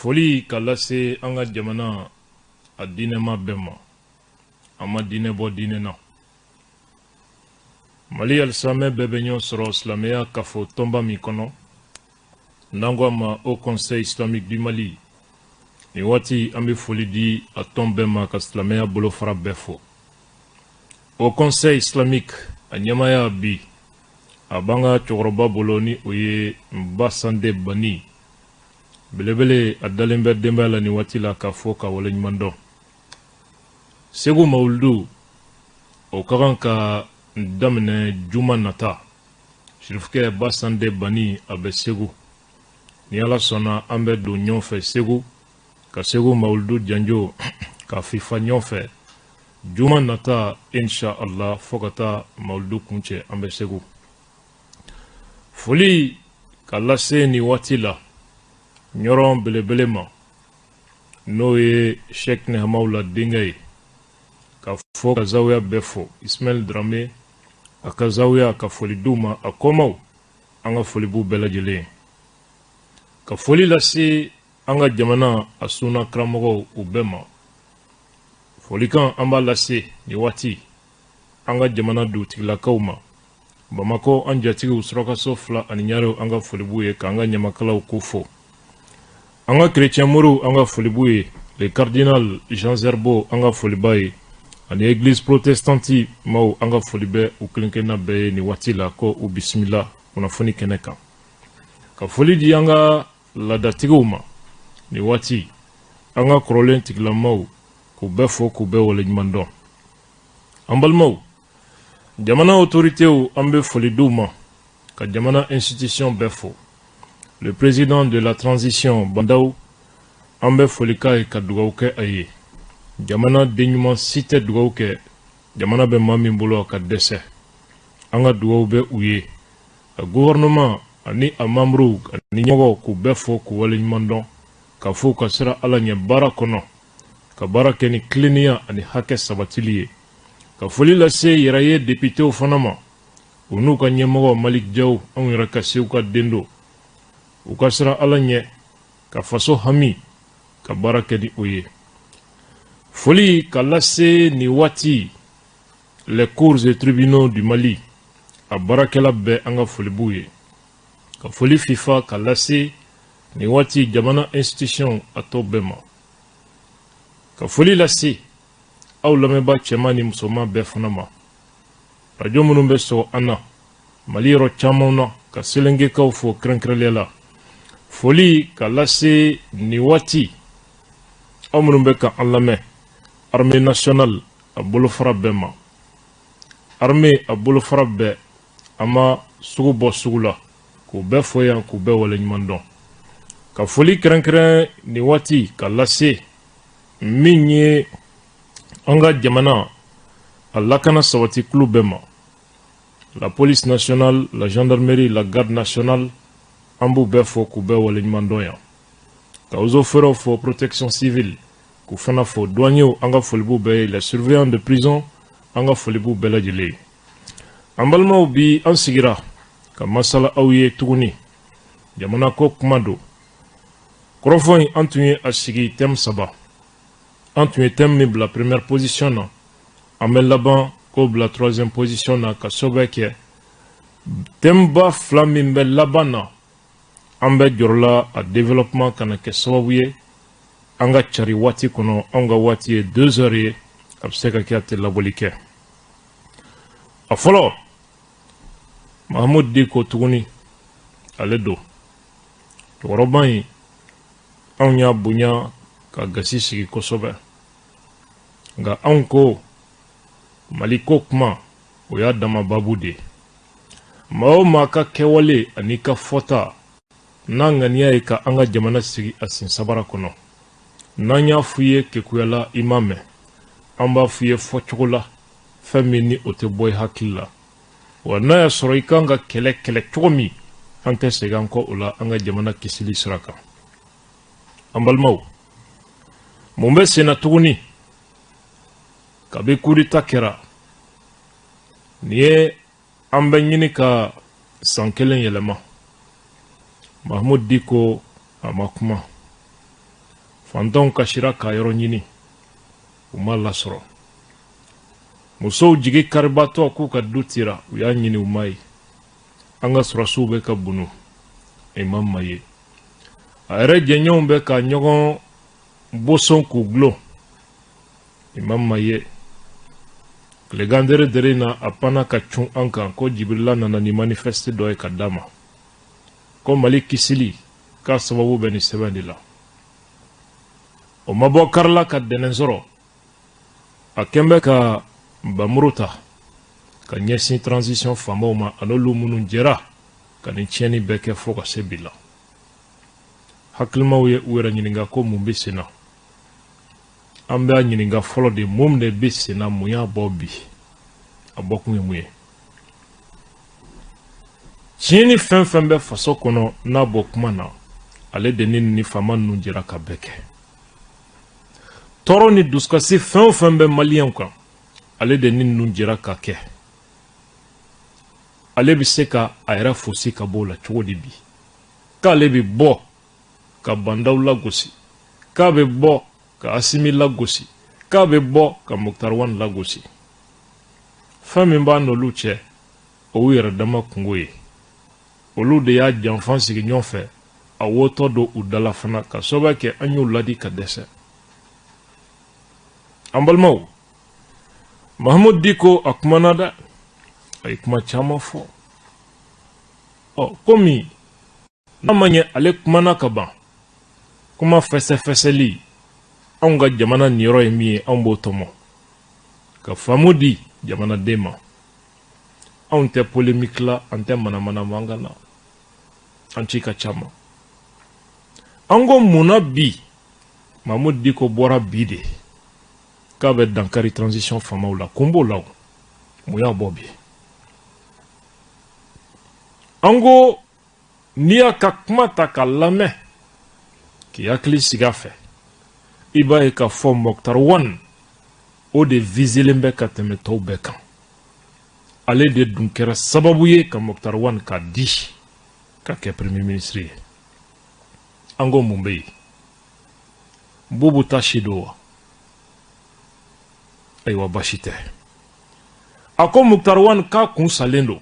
Foli ka lase an ka jamana a diinɛma bɛɛ ma. An ma diinɛ bɔ diinɛ na. Mali alisilamɛ bɛɛ bɛ ɲɔgɔn sɔrɔ silamɛya kafo tɔnba min kɔnɔ, n'an ko a ma Haut Conseil Islamique du Mali, nin waati an bɛ foli di a tɔn bɛɛ ma, ka silamɛya bolofara bɛɛ fo. Haut Conseil Islamique a ɲɛmaaya bi a b'an ka cɛkɔrɔba bolo, ni o ye Basande Bani belebele. A dalen bɛ denbaya la nin waati la k'a fɔ ka waleɲuman dɔn. Segu mawuludu, o ka kan ka daminɛ juma nata. Sirifukɛ Basande Bani, a bɛ Segu. Ni Ala sɔnna, an bɛ don ɲɔgɔn fɛ Segu ka Segu mawuludu janjo ka fifa ɲɔgɔn fɛ juma nata, insha Allah, fo ka taa mawuludu kuncɛ, an bɛ Segu. Foli ka lase nin waati la Ɲɔrɔn belebele ma, n'o ye Sheikh Nehamawula denkɛ ye, ka fɔ ka zawiya bɛɛ fo, Ismail Drame a ka zawiya, ka foli d'u ma, a kɔmaw, an ka foli b'u bɛɛ lajɛlen. Ka foli lase an ka jamana a sunna karamɔgɔw u bɛɛ ma. Folikan an b'a lase nin waati an ka jamana dugutigilakaw ma Bamakɔ, an jatigiw surakaso fila ani ɲarew, an ka foli b'u ye, k'an ka ɲamakalaw ko fo. An ka kerecɛn moriw, an ka foli b'u ye, le cardinal Jean Zerbo, an ka foli b'a ye, ani église protestante maaw, an ka foli bɛ u kelen kelenna bɛɛ ye nin waati la, ko u bisimila kunnafoni kɛnɛ kan. Ka foli di an ka laadatigiw ma nin waati, an ka kɔrɔlen tigilamaw, k'u bɛɛ fo, k'u bɛɛ waleɲuman dɔn. An balimaw, jamana autoritéw, an bɛ foli d'u ma, ka jamana institution bɛɛ fo. Le président de la transition Bandaw, an bɛ foli k'a ye, ka dugawu kɛ a ye. Jamana den ɲuman si tɛ dugawu kɛ jamana bɛ maa min bolo a ka dɛsɛ. An ka dugawu bɛ u ye. A gouvernement ani a membres ani ɲɛmɔgɔw, k'u bɛɛ fo, k'u waleɲuman dɔn, ka fɔ ka siran Ala ɲɛ baara kɔnɔ, ka baara kɛ ni tilennenya ani hakɛ sabatili ye. Ka foli lase yɛrɛ ye députéw fana ma, u n'u ka ɲɛmɔgɔ Malik Jaw, anw yɛrɛ ka Segu ka den don. U ka siran Ala ɲɛ, ka faso hami, ka baara kɛ ni o ye. Foli ka lase nin waati les cours et tribunaux du Mali a baarakɛla bɛɛ, an ka foli b'u ye. Ka foli fifa ka lase nin waati jamana institution a tɔ bɛɛ ma. Ka foli lase aw lamɛnbaa cɛman ni musoman bɛɛ fana ma, radio minnu bɛ sɔgɔ an na Mali yɔrɔ caman na, ka Selenkekaw fo kɛrɛnkɛrɛnnenya la. Foli ka lase nin waati aw minnu bɛ ka an lamɛn, armée nationale a bolofara bɛɛ ma, armée a bolofara bɛɛ, an ma sugu bɔ sugu la, k'u bɛɛ fo yan, k'u bɛɛ waleɲuman dɔn. Ka foli kɛrɛnkɛrɛn nin waati ka lase min ye an ka jamana a lakana sabati kulu bɛɛ ma, la police nationale, la gendarmerie, la garde nationale, an b'u bɛɛ fo, k'u bɛɛ waleɲuman dɔn yan. Ka eaux et forêts fo, protection civile, k'u fana fo, douaniers, an ka foli b'u bɛɛ ye, les surveillants de prison, an ka foli b'u bɛɛ lajɛlen ye. An balimaw, bi an sigira ka masala aw ye tuguni, jamana ko kuma don. Kɔrɔfɔ in, an tun ye a sigi thème saba. An tun ye thème min bila première position na, an bɛ laban k'o bila troisième position na, ka sababu kɛ thème ba fila min bɛ laban na, an bɛ jɔrɔla a développement kana kɛ sababu ye an ka cari waati kɔnɔ. Anw ka waati ye 2 heures ye, a bɛ se ka kɛ a tɛ labɔli kɛ. A fɔlɔ, Mahamudu Diko tuguni, ale don cɛkɔrɔba in, anw y'a bonya ka gasi sigi kosɛbɛ, nka anw ko Mali ko kuma, o y'a dama babu de ye. Maa o maa ka kɛwale ani ka fɔta n'a ŋaniya ye ka an ka jamana sigi a sen sabara kɔnɔ, n'an y'a f'u ye kekuyala, i m'a mɛn, an b'a f'u ye fɔcogo la, fɛn min ni o tɛ bɔ i hakili la wa, n'a y'a sɔrɔ i kan ka kɛlɛ kɛlɛ cogo min, an tɛ segin an kɔ o la an ka jamana kisili sira kan. An balimaw, mun bɛ sen na tuguni? Kabi coup d'état kɛra nin ye, an bɛ ɲini ka san kelen yɛlɛma, Mahamudu Diko a ma kuma. Fantanw kasira ka yɔrɔ ɲini, u ma lasɔrɔ. Musow jigi karibatɔ k'u ka du tira, u y'a ɲini, u ma ye. An ka sɔrɔsiw bɛ ka bunu, imam ma ye. A yɛrɛ jɛɲɔgɔnw bɛ ka ɲɔgɔn boson k'u gulon, imam ma ye. Tilegan dere dere na, a panna ka cun an kan ko Jibirila nana ni manifeste dɔ ye ka d'a ma, ko Mali kisili k'a sababu bɛ nin sɛbɛn de la. O ma bɔ karila ka dɛnɛn sɔrɔ, a kɛn bɛ ka bamuru ta ka ɲɛsin transition faamaw ma, an'olu minnu jɛra ka nin tiɲɛni bɛɛ kɛ fo ka se bi la. Hakilimaw ye u yɛrɛ ɲininka ko mun bɛ sen na. An b'a ɲininka fɔlɔ de, mun de bɛ sen na? Mun y'a bɔ bi? A bɔkun ye mun ye? Tiɲɛni fɛn fɛn bɛ faso kɔnɔ n'a bɔ kuma na, ale de ni faama ninnu jɛra ka bɛɛ kɛ. Tɔɔrɔ ni dusukasi fɛn o fɛn bɛ maliyɛnw kan, ale de ni ninnu jɛra ka kɛ. Ale bɛ se ka a yɛrɛ fosi ka bɔ o la cogo di bi, k'ale bɛ bɔ ka Bah N'Daw lagosi, k'a bɛ bɔ ka Assimi lagosi, k'a bɛ bɔ ka Moctar Ouane lagosi? Fɛn min b'a n'olu cɛ, o y'u yɛrɛ dama kungo ye. Olu de y'a janfan sigi ɲɔgɔn fɛ, a wotɔ don u dala fana, ka sababu kɛ an y'u ladi ka dɛsɛ. An balimaw, Mahamudu Diko a kumana dɛ, a ye kuma caman fɔ. Ɔ, komi n'a ma ɲɛ ale kumana ka ban, kuma fɛsɛfɛsɛli, anw ka jamana niyɔrɔ ye min ye, anw b'o tɔmɔ ka faamu di jamanaden ma. Anw tɛ polémique la, an tɛ manamana mankan na, an ci ka ca ma. An ko mun na bi Mahamudu Diko bɔra bi de k'a bɛ dankari transition faamaw la? Kun b'o la o. Mun y'a bɔ bi? An ko n'i y'a ka kuma ta k'a lamɛn, k'i hakili sigi a fɛ, i b'a ye k'a fɔ Moctar Ouane, o de viselen bɛ ka tɛmɛ tɔw bɛɛ kan. Ale de dun kɛra sababu ye ka Moctar Ouane k'a di ka kɛ premier ministre ye. An ko mun bɛ yen? Bubu ta si don wa? Ayiwa, baasi tɛ. A ko Moctar Ouane k'a kun salen don,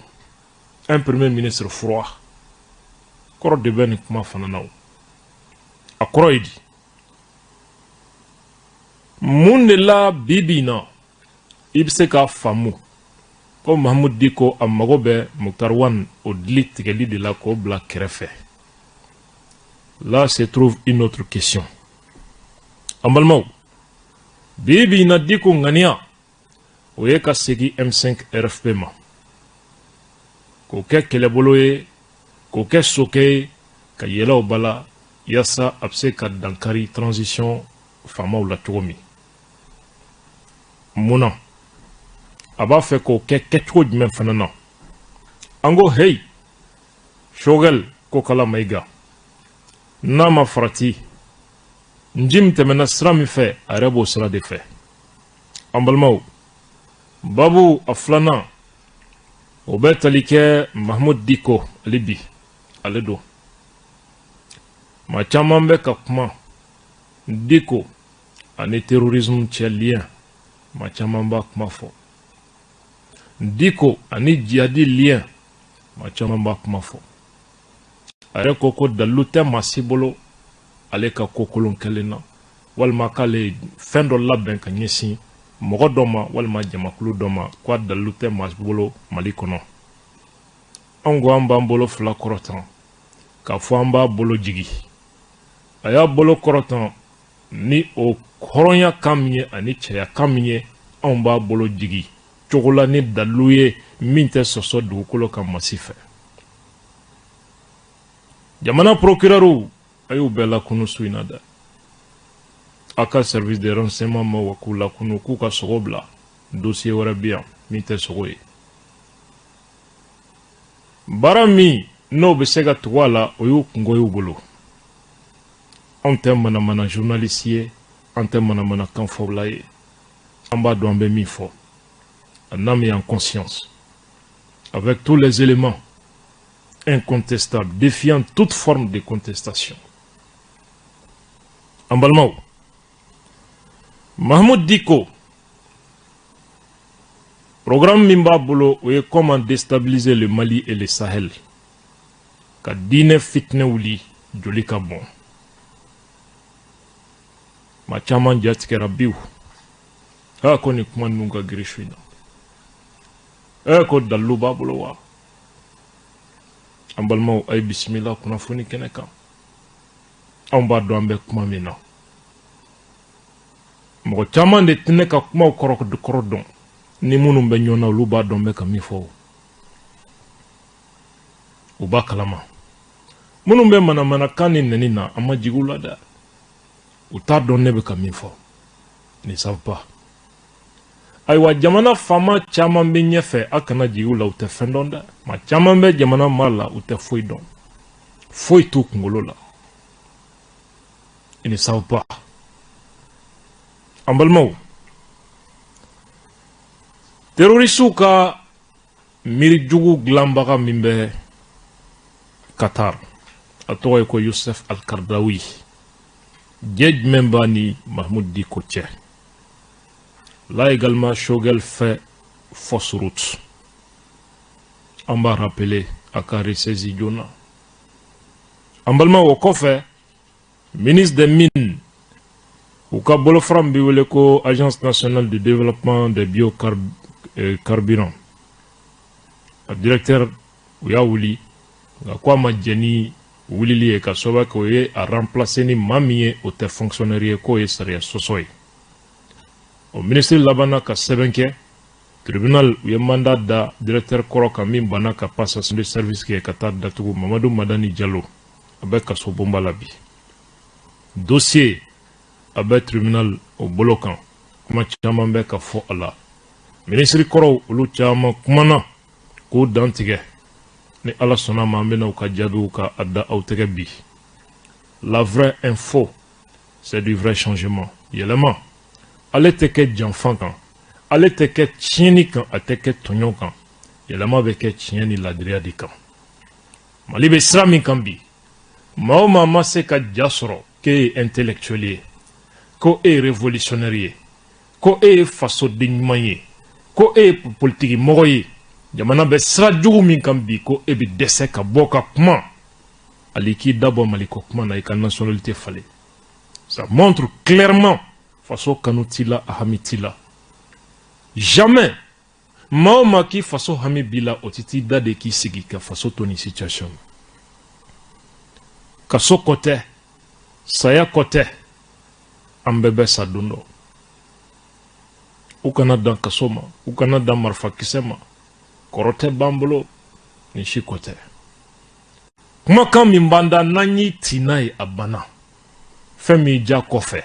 un premier ministre froid. Kɔrɔ de bɛ nin kuma fana na o. A kɔrɔ ye di? Mun de la bi bi in na i bɛ se k'a faamu ko Mahamudu Diko a mago bɛ Moctar Ouane o dili tigɛli de la k'o bila kɛrɛfɛ? Là se trouve une autre question. An balimaw, bi bi in na, Diko ŋaniya o ye ka segin M5 RFP ma, k'o kɛ kɛlɛbolo ye, k'o kɛ sokɛ ye ka yɛlɛ o bala, yaasa a bɛ se ka dankari transition faamaw la cogo min. Mun na a b'a fɛ k'o kɛ? Kɛcogo jumɛn fana na? An ko heyi, Choguel Kokalla Maïga, n'a ma farati, nji min tɛmɛna sira min fɛ, a yɛrɛ b'o sira de fɛ. An balimaw, babu a filanan, o bɛ tali kɛ Mahamudu Diko. Ale bi ale don, maa caman bɛ ka kuma Diko ani terrorisme cɛ lien, maa caman b'a kuma fɔ. Diko ani jihadi lien, maa caman b'a kuma fɔ. A yɛrɛ ko ko dalilu tɛ maa si bolo ale ka ko kolon kɛlen na, walima k'ale fɛn dɔ labɛn ka ɲɛsin mɔgɔ dɔ ma walima jamakulu dɔ ma, k'a dalilu tɛ maa bolo Mali kɔnɔ. Anw ko an b'an bolo fila kɔrɔtan k'a fɔ an b'a bolo jigi. A y'a bolo kɔrɔtan ni o hɔrɔnya kan min ye ani cɛya kan min ye, anw b'a bolo jigi cogo la ni dalilu ye min tɛ sɔsɔ dugukolo kan masi fɛ. Jamana procureur, a y'u bɛɛ lakunu su in na dɛ. A ka service de renseignement ma wa k'u lakunu, k'u ka sogo bila. Dossier wɛrɛ bɛ yan min tɛ sogo ye. Baara min n'o bɛ se ka tugu a la, o y'u kungo y'u bolo. Anw tɛ manamana journaliste ye, an tɛ manamana kanfɔla ye, an b'a dɔn an bɛ min fɔ, en âme et en conscience, avec tous les éléments incontestables, défiant toute forme de contestation. An balimaw, Mahmoud Dicko, programme min b'a bolo, o ye comment déstabiliser le Mali et le Sahel, ka diinɛ fitinɛ wuli, joli ka bɔn. Maa caman ja tigɛra biw. A ko nin kuma ninnu ka girin su in na. Ɛ, ko dalilu b'a bolo wa? An balimaw, a ye bisimila kunnafoni kɛnɛ kan. Anw b'a dɔn an bɛ kuma min na. Mɔgɔ caman de tɛ ne ka kumaw kɔrɔ dɔn. Ni minnu bɛ ɲɔgɔn na, olu b'a dɔn n bɛ ka min fɔ, u b'a kalama. Minnu bɛ manamanakan ni nɛni na, an ma jigin u la dɛ. U t'a dɔn ne bɛ ka min fɔ, ne savent pas. Ayiwa, jamana faama caman bɛ ɲɛfɛ, a kana jigin u la, u tɛ fɛn dɔn dɛ. Maa caman bɛ jamana mara la, u tɛ foyi dɔn, foyi t'u kunkolo la, ils ne savent pas. An balimaw, terroristew ka miiri jugu dilanbaga min bɛ Qatar, a tɔgɔ ye ko Youssef Al-Qaradawi. Jɛ jumɛn b'a ni Mahmoud Dicko cɛ? Là également, Choguel fait fausse route. An b'a rappeler a ka ressaisi joona. An balimaw, o kɔfɛ, ministre des Mines, u ka bolofara min bɛ wele ko Agence nationale de développement des biocarburants, a directeur, u y'a wuli, nka ko a ma jɛn ni wulili ye, ka sababu kɛ o ye a remplacer ni maa min ye, o tɛ fonctionnaire ye, k'o ye sariya sɔsɔ ye. O ministre labanna ka sɛbɛn kɛ tribunal. U ye mandat da directeur kɔrɔ kan min banna ka passation de service kɛ ka taa datugu, Mamadu Madani Jalo. A bɛ kaso bonba la bi. Dossier a bɛ tribunal o bolo kan. Kuma caman bɛ ka fɔ a la. Minisiri kɔrɔw, olu caman kumana k'u dantigɛ. Ni Ala sɔnna ma, an bɛna u ka jaabiw ka a da aw tɛgɛ bi. La vraie info, c'est du vrai changement. Yɛlɛma, ale tɛ kɛ janfan kan, ale tɛ kɛ tiɲɛni kan, a tɛ kɛ tɔɲɔ kan. Yɛlɛma bɛ kɛ tiɲɛ ni ladiriya de kan. Mali bɛ sira min kan bi, maa o maa ma se ka ja sɔrɔ k'e ye intellectuel ye, ko e ye révolutionnaire ye, ko e ye fasoden ɲuman ye, ko e ye politiki mɔgɔ ye, jamana bɛ sira jugu min kan bi, ko e bɛ dɛsɛ ka bɔ ka kuma, hali k'i dabɔ Maliko kuma na, i ka nationalité falen, ça montre clairement faso kanu t'i la, a hami t'i la. Jamais. Maa o maa k'i faso hami b'i la, o tɛ t'i da de k'i sigi ka faso to nin situation na. Kaso kɔ tɛ, saya kɔ tɛ, an bɛɛ bɛ sa don dɔ. U kana dan kaso ma, u kana dan marifakisɛ ma, kɔrɔ tɛ b'an bolo, nin si kɔ tɛ. Kumakan min b'an da, n'an y'i ci n'a ye, a banna. Fɛn min ja kɔfɛ,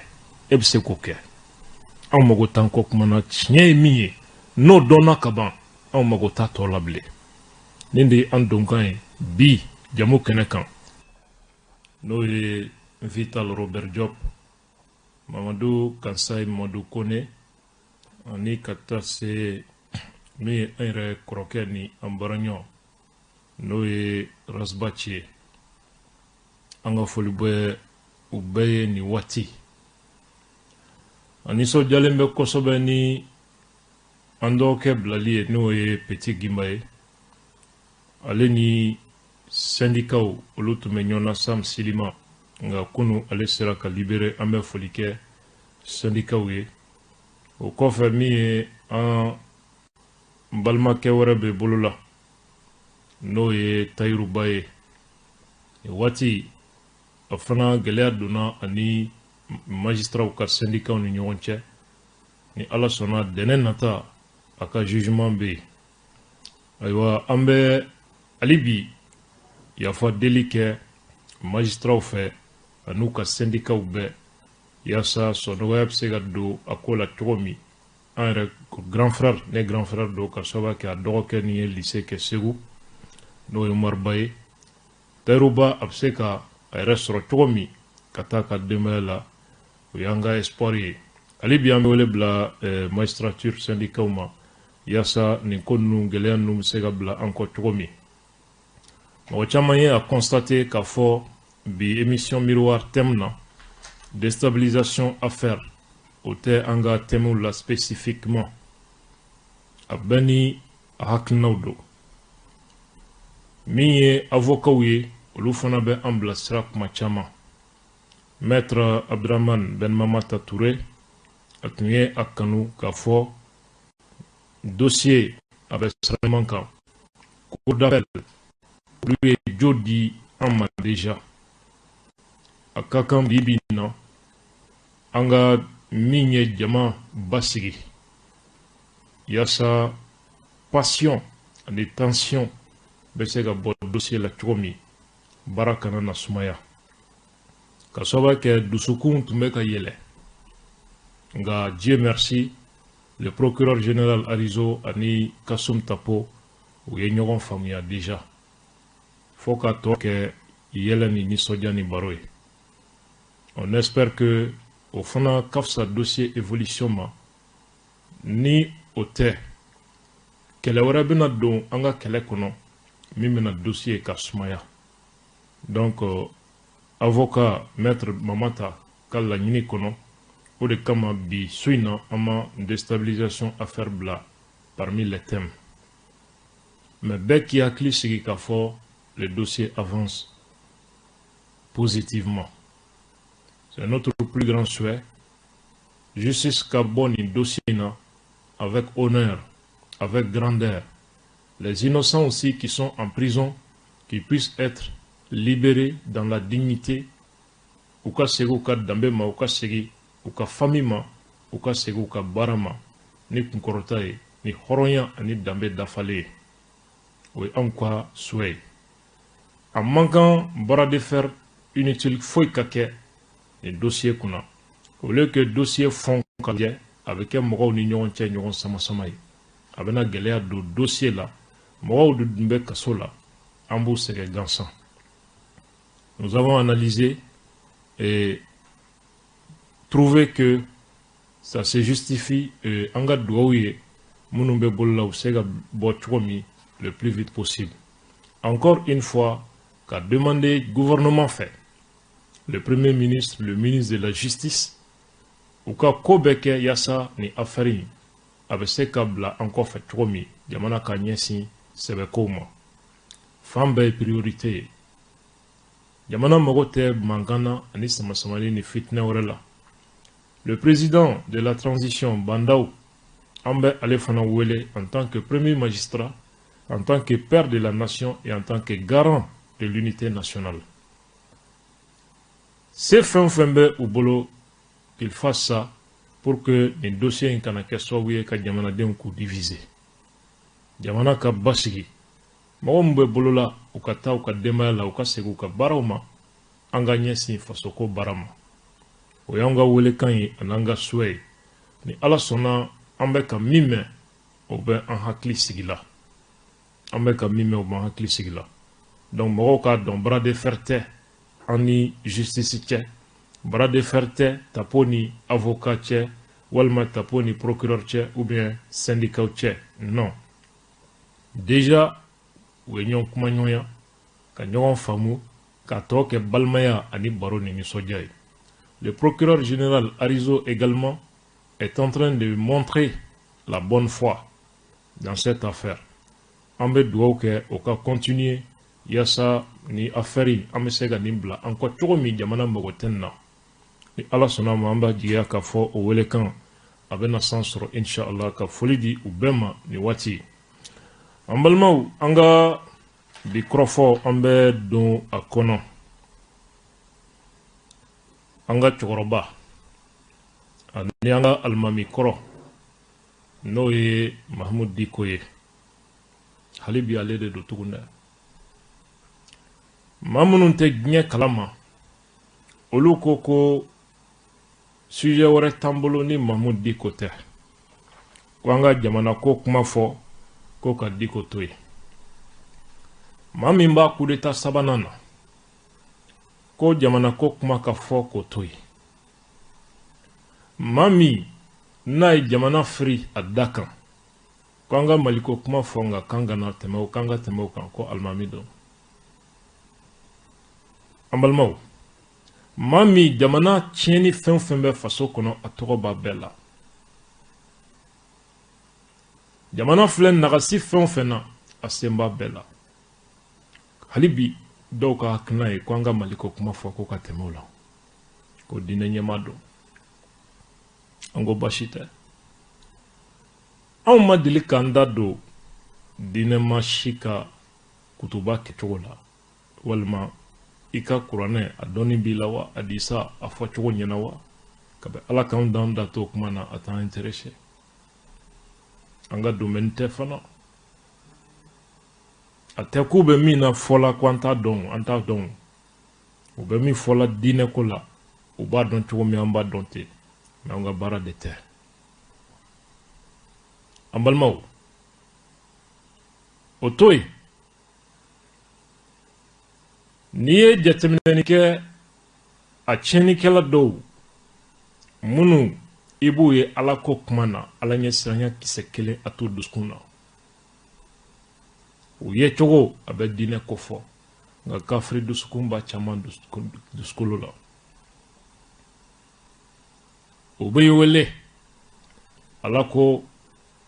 e bɛ se k'o kɛ. Anw mago t'an kɔ kuma na. Tiɲɛ ye min ye, n'o dɔnna ka ban, anw mago t'a tɔ la bilen. Nin de ye an donkan ye bi jamu kɛnɛ kan, n'o ye Vital Robert Diop, Mamadu Kansayi, Mamadu Kone, ani ka taa se min ye an yɛrɛ kɔrɔkɛ ni an baaraɲɔgɔn, n'o ye Rasbaci ye. An ka foli bɛ u bɛɛ ye nin waati. A nisɔndiyalen bɛ kosɛbɛ ni an dɔgɔkɛ bilali ye, n'o ye Petit Gimba ye. Ale ni syndicatw, olu tun bɛ ɲɔgɔn na Sam Silima, nka kunu ale sera ka libérer. An bɛ foli kɛ syndicatw ye. O kɔfɛ, min ye an balimakɛ wɛrɛ bɛ bolo la, n'o ye Tayiruba ye, nin waati a fana gɛlɛya donna ani magistratw ka syndicatw ni ɲɔgɔn cɛ. Ni Ala sɔnna, dɛnɛ nata a ka jugement bɛ yen. Ayiwa, an bɛ hali bi yafa deli kɛ magistratw fɛ an'u ka syndicatw bɛɛ, yaasa sɔnɔgɔya bɛ se ka don a ko la cogo min. An yɛrɛ grand frère, ne grand frère don, ka sababu kɛ a dɔgɔkɛ ni ye lycée kɛ Segu, n'o ye Umaruba ye. Tayiruba, a bɛ se ka a yɛrɛ sɔrɔ cogo min ka taa ka denbaya la, o y'an ka espoir ye. Hali bi an bɛ wele bila magistrature syndicatw ma, yaasa nin ko ninnu, gɛlɛya ninnu bɛ se ka bila an kɔ cogo min. Mɔgɔ caman ye a constaté k'a fɔ bi émission miroir thème na, Déstabilisation affaire o tɛ an ka thème la spécifiquement. A bɛɛ ni a hakilinaw don. Min ye avocats ye, olu fana bɛ an bilasira kuma caman. Maître Abdramane Ben Mamata Touré, a tun ye a kanu k'a fɔ dossier a bɛ sira ɲuman kan. Cour d'appel, olu ye jo di an ma déjà. A ka kan bi bi in na an ka min ye jama basigi yaasa passion ani tension bɛ se ka bɔ dossier la cogo min, baara kana na sumaya ka sababu kɛ dusukun tun bɛ ka yɛlɛ. Nka Dieu merci, le procureur général Arizo ani Kassoum Tapo, u ye ɲɔgɔn faamuya déjà, fo ka tɔ kɛ yɛlɛ ni nisɔndiya ni baro ye. On espère que o fana ka fisa dossier évolution ma. Ni o tɛ, kɛlɛ wɛrɛ bɛna don an ka kɛlɛ kɔnɔ min bɛna dossier ka sumaya. Donc avocat maître Mamata ka laɲini kɔnɔ, o de kama bi su in na an ma déstabilisation affaire bila parmi les thèmes. Mais bɛɛ k'i hakili sigi k'a fɔ le dossier avance positivement. C'est notre plus grand souhait, justice ka bɔ nin dossier in na avec honneur, avec grandeur. Les innocents aussi qui sont en prison, qui puissent être libérés dans la dignité, u ka segin u ka danbe ma, u ka segin u ka famille ma, u ka segin u ka baara ma ni kunkɔrɔta ye, ni hɔrɔnya ani danbe dafalen ye. O ye anw ka souhait ye. A man kan bras de fer inutile foyi ka kɛ nin dossier kunna. Au lieu que dossier fond ka lajɛ, a bɛ kɛ mɔgɔw ni ɲɔgɔn cɛ ɲɔgɔn sama sama ye, a bɛna gɛlɛya don dossier la. Mɔgɔw de dun bɛ kaso la, an b'u sɛgɛn gansan. Nous avons analysé et trouvé que ça se justifie. An ka dugawu ye minnu bɛ bolo la, u bɛ se ka bɔ cogo min le plus vite possible. Encore une fois, ka demander gouvernement fɛ, le premier ministre, le ministre de la Justice, u ka ko bɛɛ kɛ yaasa ni affaire in a bɛ se ka bila an kɔfɛ cogo min, jamana ka ɲɛsin sɛbɛkow ma. Fan bɛɛ ye priorité ye. Jamana mago tɛ mankan na ani samasamani ni fitinɛ wɛrɛ la. Le président de la transition, Bah N'Daw, an bɛ ale fana wele en tant que premier magistrat, en tant que père de la nation et en tant que garant de l'unité nationale. Se fɛn o fɛn bɛ u bolo, qu'il fasse ça pour que nin dossier in kana kɛ sababu ye ka jamanadenw k'u diviser, jamana ka basigi. Mɔgɔ min bɛ bolola, u ka taa u ka denbaya la, u ka segin u ka baaraw ma, an ka ɲɛsin fasoko baara ma. O y'an ka welekan ye ani an ka souhait ye. Ni Ala sɔnna, an bɛ ka min mɛn, o bɛ an hakili sigi la. An bɛ ka min mɛn, o b'an hakili sigi la. Donc mɔgɔw k'a dɔn, bras de fer tɛ an ni justice cɛ, bras de fer tɛ Tapo ni avocat cɛ, walima Tapo ni procureur cɛ, ou bien syndicat cɛ. Non, déjà u ye ɲɔgɔn kuma ɲɔgɔnya ka ɲɔgɔn faamu, k'a tɔ kɛ balimaya ani baro ni nisɔndiya ye. Le procureur général Arizo également est en train de montrer la bonne foi dans cette affaire. An bɛ dugawu kɛ o ka continuer yaasa ni affaire in an bɛ se ka nin bila an kɔ cogo min, jamana mago tɛ nin na. Ni Ala sɔnna ma, an b'a jigiya k'a fɔ o welekan a bɛna san sɔrɔ, inshallah. Ka foli di u bɛɛ ma nin waati. An balimaw, an ka bi kɔrɔfɔ, an bɛ don a kɔnɔ. An ka cɛkɔrɔba ani an ka alimami kɔrɔ, n'o ye Mahamudu Diko ye, hali bi ale de don tugun dɛ. Maa minnu tɛ diɲɛ kalama, olu ko ko sujet wɛrɛ t'an bolo ni Mahamudu Diko tɛ, ko an ka jamana ko kuma fɔ, ko ka Diko to yen. Maa min b'a coup d'état sabanan na, ko jamana ko kuma ka fɔ k'o to yen. Maa min n'a ye jamana firi a da kan, ko an ka Maliko kuma fɔ, nka k'an kana tɛmɛ o, k'an ka tɛmɛ o kan, ko alimami don. An balimaw, Maa min jamana tiɲɛni fɛn o fɛn bɛ faso kɔnɔ, a tɔgɔ b'a bɛɛ la. Jamana filɛ nagasi fɛn o fɛn na, a sen b'a bɛɛ la. Hali bi dɔw ka hakilina ye ko an ka Mali ko kuma fɔ ko ka tɛmɛ o la, ko diinɛ ɲɛmaa don. An ko baasi tɛ, anw ma deli k'an da don diinɛma si ka kutuba kɛcogo la, walima i ka kuranɛ a dɔnni b'i la wa, hadisa a fɔcogo ɲɛna wa. Kabi Ala k'anw dan da t'o kuma na, a t'an intéressé, an ka domaine tɛ fana. A tɛ k'u bɛ min na fɔla ko an t'a dɔn, an t'a dɔn. U bɛ min fɔla diinɛ ko la, u b'a dɔn cogo min, an b'a dɔn ten, mais an ka baara de tɛ. An balimaw, o to yen, n'i ye jateminɛni kɛ, a tiɲɛnikɛla dɔw minnu i b'u ye Ala ko kuma na, Ala ɲɛsiranya kisɛ kelen a t'u dusukun na, u ye cogo a bɛ diinɛ ko fɔ, nka kafiri dusukun b'a caman dusukolo la. U b'i wele, Ala ko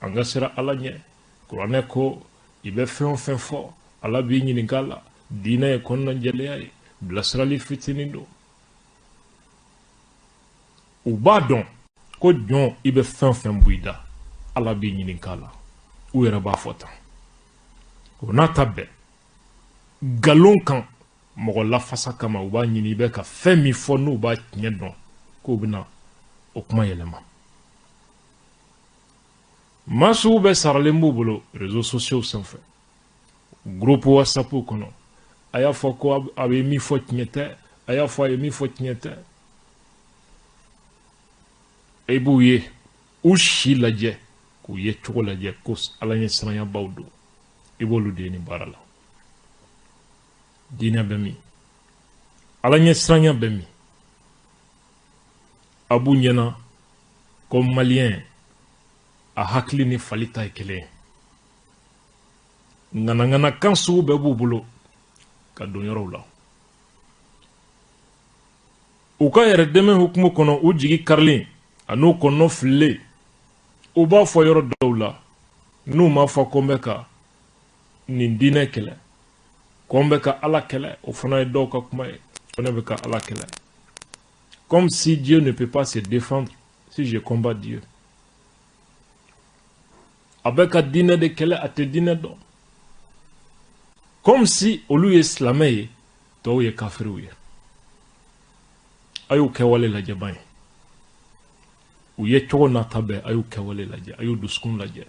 an ka siran Ala ɲɛ, kuranɛ ko i bɛ fɛn o fɛn fɔ, Ala b'i ɲininka la, diinɛ ye kɔnɔnajɛlenya ye, bilasirali fitinin don. U b'a dɔn ko jɔn, i bɛ fɛn o fɛn bɔ i da, Ala b'i ɲininka la. U yɛrɛ b'a fɔ tan. O n'a ta bɛɛ, nkalon kan mɔgɔ lafasa kama, u b'a ɲini i bɛ ka fɛn min fɔ n'u b'a tiɲɛ dɔn k'u bɛna o kuma yɛlɛma. Maa sugu bɛɛ saralen b'u bolo réseaux sociaux sanfɛ, groupe WhatsApp kɔnɔ. A y'a fɔ ko a bɛ min fɔ tiɲɛ tɛ, a y'a fɔ a ye min fɔ tiɲɛ tɛ. E b'u ye, u si lajɛ, k'u ye cogo lajɛ ko Ala ɲɛsiranyabaw don, i b'olu de ye nin baara la. Diinɛ bɛ min? Ala ɲɛsiranya bɛ min? A b'u ɲɛna ko maliyɛn a hakili ni fali ta ye kelen ye. Ŋanaŋanakan sugu bɛɛ b'u bolo ka don yɔrɔw la. U ka yɛrɛ dɛmɛ hukumu kɔnɔ, u jigi karilen an'u kɔnɔ fililen, u b'a fɔ yɔrɔ dɔw la, n'u m'a fɔ ko n bɛ ka nin diinɛ kɛlɛ, ko n bɛ ka Ala kɛlɛ, o fana ye dɔw ka kuma ye, ko ne bɛ ka Ala kɛlɛ, comme si Dieu ne peut pas se défendre si je combats Dieu. A bɛ ka diinɛ de kɛlɛ, a tɛ diinɛ dɔn, comme si olu ye silamɛ ye, tɔw ye kafiriw ye. A y'u kɛwale lajɛ ban ye, u ye cogo nata bɛɛ, a y'u kɛwale lajɛ, a y'u dusukun lajɛ.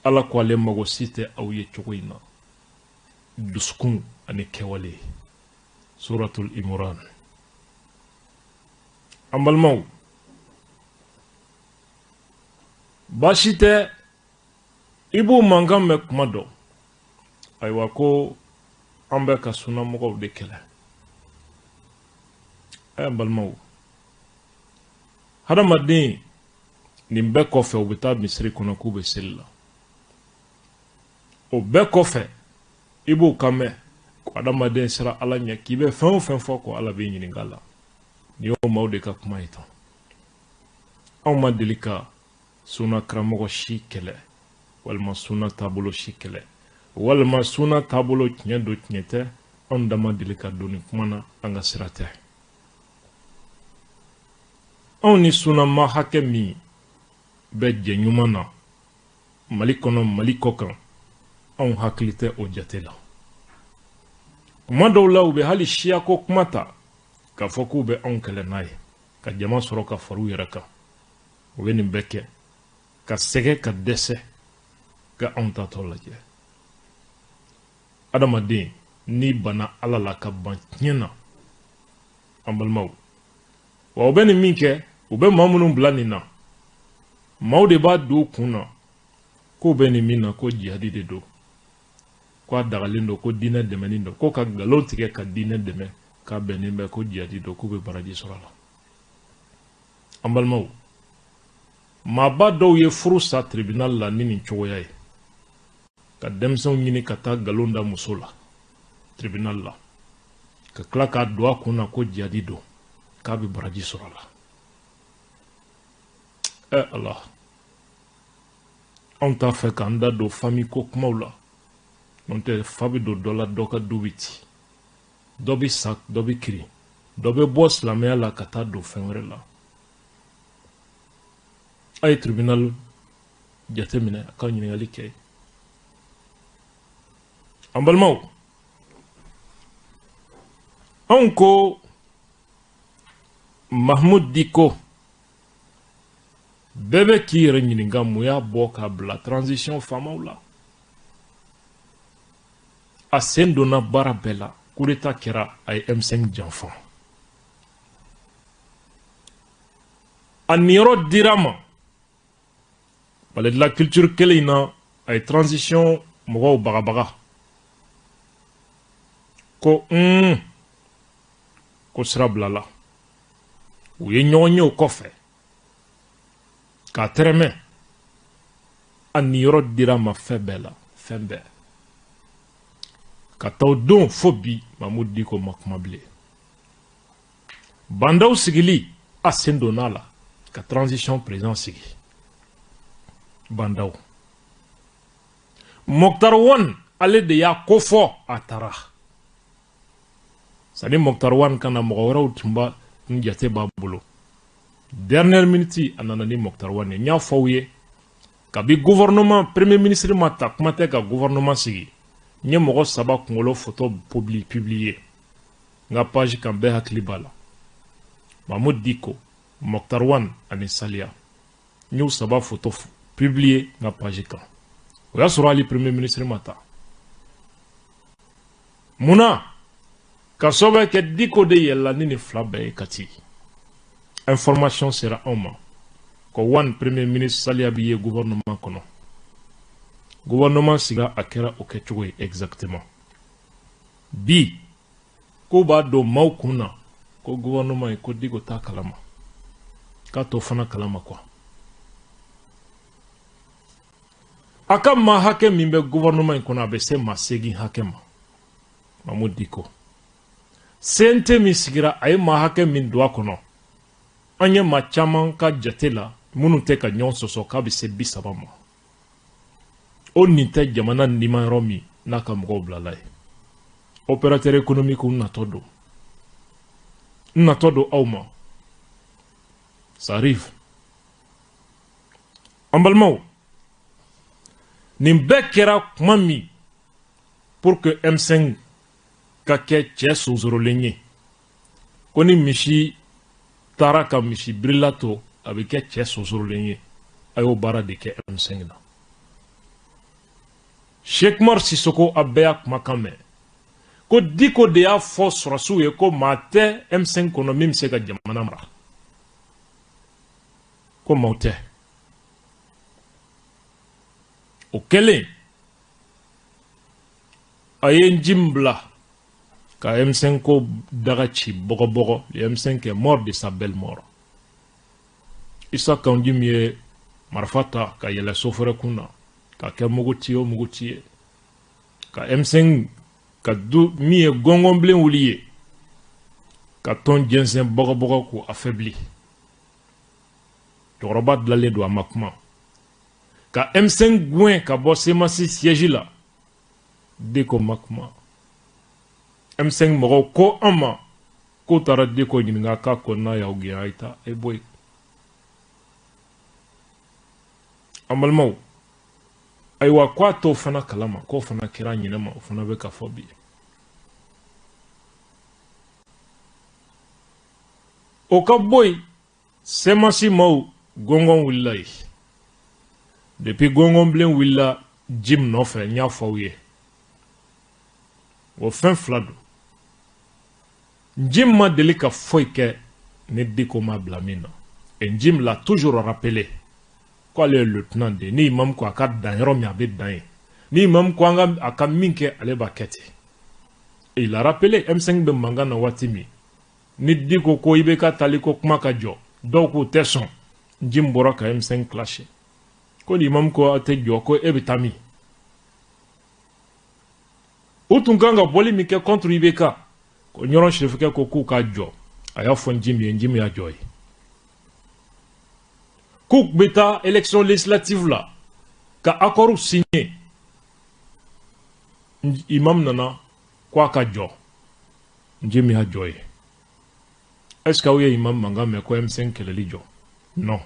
Ala ko ale mago si tɛ aw ye cogo in na, dusukun ani kɛwale. Suratul Imran. An balimaw, baasi tɛ, i b'u mankan mɛn kuma dɔ, ayiwa ko an bɛ ka sunnamɔgɔw de kɛlɛ. Ɛ balimaw, hadamaden, nin bɛɛ kɔfɛ, u bɛ taa misiri kɔnɔ k'u bɛ seli la. O bɛɛ kɔfɛ, i b'o kan mɛn ko adamaden sera Ala ɲɛ, k'i bɛ fɛn o fɛn fɔ ko Ala b'i ɲininka la. Nin y'o maaw de ka kuma ye tan. Anw ma deli ka sunna karamɔgɔ si kɛlɛ, walima sunna taabolo si kɛlɛ, walima sunna taabolo tiɲɛ don, tiɲɛ tɛ. Anw da ma deli ka don nin kuma na, an ka sira tɛ. Anw ni sunnama hakɛ min bɛ jɛ ɲuman na Mali kɔnɔ, Mali kɔ kan, anw hakili tɛ o jate la. Kuma dɔw la, u bɛ hali siyako kuma ta k'a fɔ k'u bɛ anw kɛlɛ n'a ye, ka jama sɔrɔ ka fara u yɛrɛ kan. U bɛ nin bɛɛ kɛ ka sɛgɛ, ka dɛsɛ ka anw tatɔ lajɛ. Adamaden, n'i banna Ala la ka ban tiɲɛ na, an balimaw, wa u bɛ nin min kɛ, u bɛ maa minnu bila nin na, maaw de b'a don u kun na k'u bɛ nin min na ko jihadi de don, ko a dagalen don, ko diinɛ dɛmɛni don, ko ka nkalon tigɛ ka diinɛ dɛmɛ k'a bɛnnen bɛ, ko jihadi don, k'u bɛ baraji sɔrɔ a la. An balimaw, maaba dɔw ye furu sa tribunal la ni nin cogoya ye, ka denmisɛnw ɲini ka taa nkalon da muso la tribunal la. Ka tila k'a don a kun na ko jihadi don, k'a bɛ baraji sɔrɔ a la. Ɛ Ala, anw t'a fɛ k'an da don famille ko kumaw la, n'o tɛ fa bɛ don dɔ la, dɔ ka du bɛ ci, dɔ bɛ sa, dɔ bɛ kirin, dɔ bɛ bɔ silamɛya la ka taa don fɛn wɛrɛ la. A ye tribunal jateminɛ, a ka ɲininkali kɛ. An balimaw, anw ko Mahmoud Dicko, bɛɛ bɛ k'i yɛrɛ ɲininka mun y'a bɔ k'a bila transition faamaw la. A sen donna baara bɛɛ la, coup d'état kɛra, a ye M5 janfa, a niyɔrɔ dira a ma Palais de la Culture kelen in na. A ye transition mɔgɔw bagabaga ko ko sira bilala. U ye ɲɔgɔn ye o kɔfɛ k'a tɛrɛmɛ. A niyɔrɔ dira a ma fɛn bɛɛ la, fɛn bɛɛ. Ka taa o don fo bi, Mahmoud Dicko ma kuma bilen. Bah N'Daw sigili, a sen donna a la ka transition président sigi. Bah N'Daw, Moctar Ouane, ale de y'a ko fɔ a taara. Sani Moctar Ouane ka na, mɔgɔ wɛrɛw tun b'a tun jate b'a bolo. Dernière minute, a nana ni Moctar Ouane ye. N y'a fɔ aw ye, kabi gouvernement premier ministre ma ta, kuma tɛ ka gouvernement sigi, n ye mɔgɔ saba kunkolo photo publier n ka page kan. Bɛɛ hakili b'a la: Mahmoud Dicko, Moctar Ouane ani Saliya. N y'u saba photo publier n ka page kan. O y'a sɔrɔ hali premier ministre ma ta. Munna ka sababu kɛ Dicko de yɛlɛla ni nin fila bɛɛ ye Kati? Information sera anw ma ko Ouane premier ministre, Saliya bi ye gouvernement kɔnɔ. Gouvernement sigira, a kɛra o kɛcogo ye exactement. Bi ko b'a don maaw kun na ko gouvernement ye ko Dicko t'a kalama, k'a t'o fana kalama quoi. A ka maa hakɛ min bɛ gouvernement in kɔnɔ, a bɛ se maa 8 hakɛ ma. Mahmoud Dicko, CNT min sigira, a ye maa hakɛ min don a kɔnɔ, an ye maa caman ka jate la minnu tɛ ka ɲɔgɔn sɔsɔ k'a bɛ se 30 ma. O nin tɛ jamana nima yɔrɔ min n'a ka mɔgɔw bilala ye. Opérateur économique natɔ don, n natɔ don aw ma, ça arrive. An balimaw, nin bɛɛ kɛra kuma min pour que M5 ka kɛ cɛ sonsorolen ye, ko ni misi taara ka misi birila to, a bɛ kɛ cɛ sonsorolen ye. A y'o baara de kɛ M5 na. Cheikh Umar Sissoko, a bɛɛ y'a kumakan mɛn ko Dicko de y'a fɔ sɔrɔsiw ye ko maa tɛ M5 kɔnɔ min bɛ se ka jamana mara, ko maaw tɛ. O kɛlen, a ye Nji bila ka M5 ko daga ci bɔgɔbɔgɔ. Le M5 est mort de sa belle mort. Issa Kaou N'Djim ye marifa ta ka yɛlɛ sofɛrɛ kun na ka kɛ mugu ci o mugu ci ye ka M5 ka du min ye gɔngɔnbilen wuli ye ka tɔn jɛnsɛn bɔgɔbɔgɔ k'u affaibli. Cɛkɔrɔba dilanlen don, a ma kuma ka M5 gɛn ka bɔ CMAS siège la. Dicko ma kuma. M5 mɔgɔw ko an ma k'u taara Dicko ɲininka, k'a ko n'a y'aw gɛn, a ye taa, a ye bɔ yen. An balimaw, ayiwa, k'a t'o fana kalama, k'o fana kɛra ɲinɛ ma, o fana bɛ ka fɔ bi. O ka bɔ yen, CMAS maaw gɔngɔn wulila yen. Depuis gɔngɔnbilen wulila Jim nɔfɛ, n y'a fɔ aw ye, o fɛn fila don. Jim ma deli ka foyi kɛ ni Dicko ma bila min na. Et Jim l'a toujours rappelé k'ale ye lieutenant de ye. Ni imam ko a ka dan yɔrɔ min, a bɛ dan yen. Ni imam ko an ka a ka min kɛ, ale b'a kɛ ten. Et il a rappelé M5 bɛ mankan na waati min, ni Dicko ko IBK tali ko kuma ka jɔ, dɔw k'u tɛ sɔn, Jim bɔra ka M5 clasher ko ni imam ko aw tɛ jɔ, ko e bɛ taa min? U tun kan ka bɔli min kɛ contre IBK, Ko Ɲɔrɔn sirifikɛ ko k'u k'a jɔ, a y'a fɔ Njimi ye, Njimi y'a jɔ ye. K'u bɛ taa élection législative la ka accord signer, imam nana ko a ka jɔ, Njimi y'a jɔ ye. Est ce que aw ye imam mankan mɛn ko M5 kɛlɛli jɔ? Non,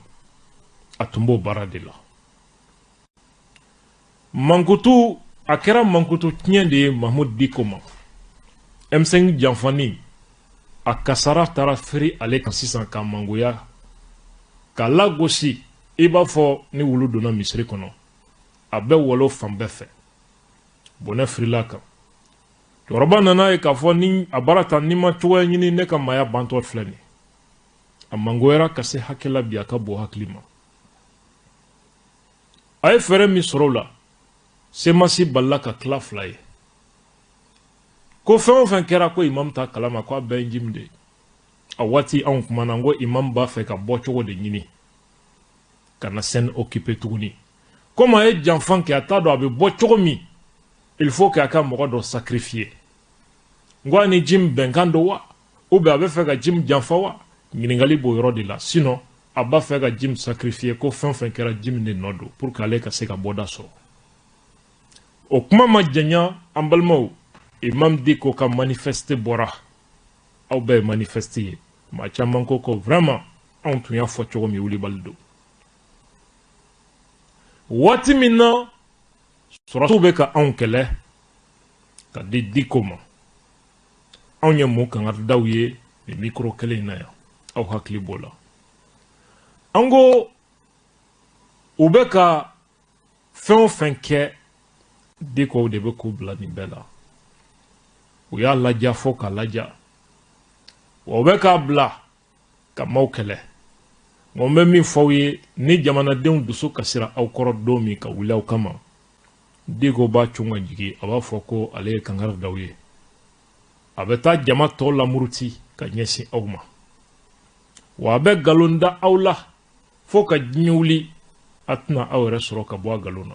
a tun b'o baara de la. Mankutu, a kɛra mankutu tiɲɛ de ye Mahmoud Dicko ma. M5 janfani, a kasara taara firi ale kan sisan ka mangoya ka lagosi. I b'a fɔ ni wulu donna misiri kɔnɔ, a bɛ walo fan bɛɛ fɛ. Bɔnɛ firila kan. Cɛkɔrɔba nana ye k'a fɔ ni a baara ta, ni ma cogoya ɲini, ne ka maaya bantɔ filɛ nin. A mangoyara ka se hakɛ la bi, a ka bon hakili ma. A ye fɛɛrɛ min sɔrɔ o la, CMAS balila ka tila fila ye, ko fɛn o fɛn kɛra, ko imam ta kalama, ko a bɛɛ ye Njimi de ye. A waati anw kumana, n ko imam b'a fɛ ka bɔ cogo de ɲini ka na scène occuper tuguni. Komi a ye janfan kɛ, a t'a dɔn a bɛ bɔ cogo min, il faut que a ka mɔgɔ dɔ sacrifier. N ko a ni Jim bɛnkan don wa, ou bien a bɛ fɛ ka Jim janfa wa? Ɲininkali b'o yɔrɔ de la. Sinon a b'a fɛ ka Jim sacrifier, ko fɛn fɛn kɛra, Jim de nɔ don, pour que ale ka se ka bɔda sɔrɔ. O kuma ma janya, an balimaw, imam Dicko ka manifeste bɔra. Aw bɛɛ ye manifeste ye. Maa caman ko ko vraiment, anw tun y'a fɔ cogo min, wulibali don. Waati min na sɔrɔdasiw bɛ ka anw kɛlɛ ka di Dicko ma, anw ye mun kangaridaw ye nin micro kelen in na yan? Aw hakili b'o la. An ko u bɛ ka fɛn o fɛn kɛ, Dicko de bɛ k'u bila nin bɛɛ la. U y'a laja fo k'a laja wa, u bɛ k'a bila ka maaw kɛlɛ. Nka n bɛ min fɔ aw ye, ni jamanadenw dusu kasira aw kɔrɔ don min ka wuli aw kama, Dicko b'a cun ka jigin, a b'a fɔ ko ale ye kankari d'aw ye. A bɛ taa jama tɔ lamuruti ka ɲɛsin aw ma wa, a bɛ nkalon da aw la fo ka diɲɛ wuli, a tɛna aw yɛrɛ sɔrɔ ka bɔ a nkalon na.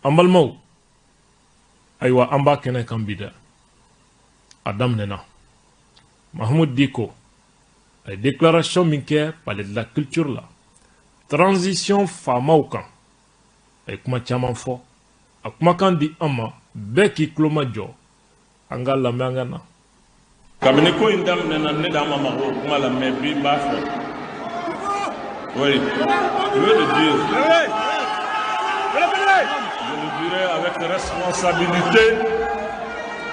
An balimaw, ayiwa, an b'a kɛnɛ kan bi dɛ. A daminɛna. Mahmoud Dicko a ye déclaration min kɛ Palais de la Culture la, transition faamaw kan, a ye kuma caman fɔ. A kumakan di an ma, bɛɛ k'i tulo majɔ, an ka lamɛn, an ka na. Kabini ko in daminɛna, ne d'a ma mago kuma la, mais bi n b'a fɔ. Oui, je veux le dire, je le dirai avec responsabilité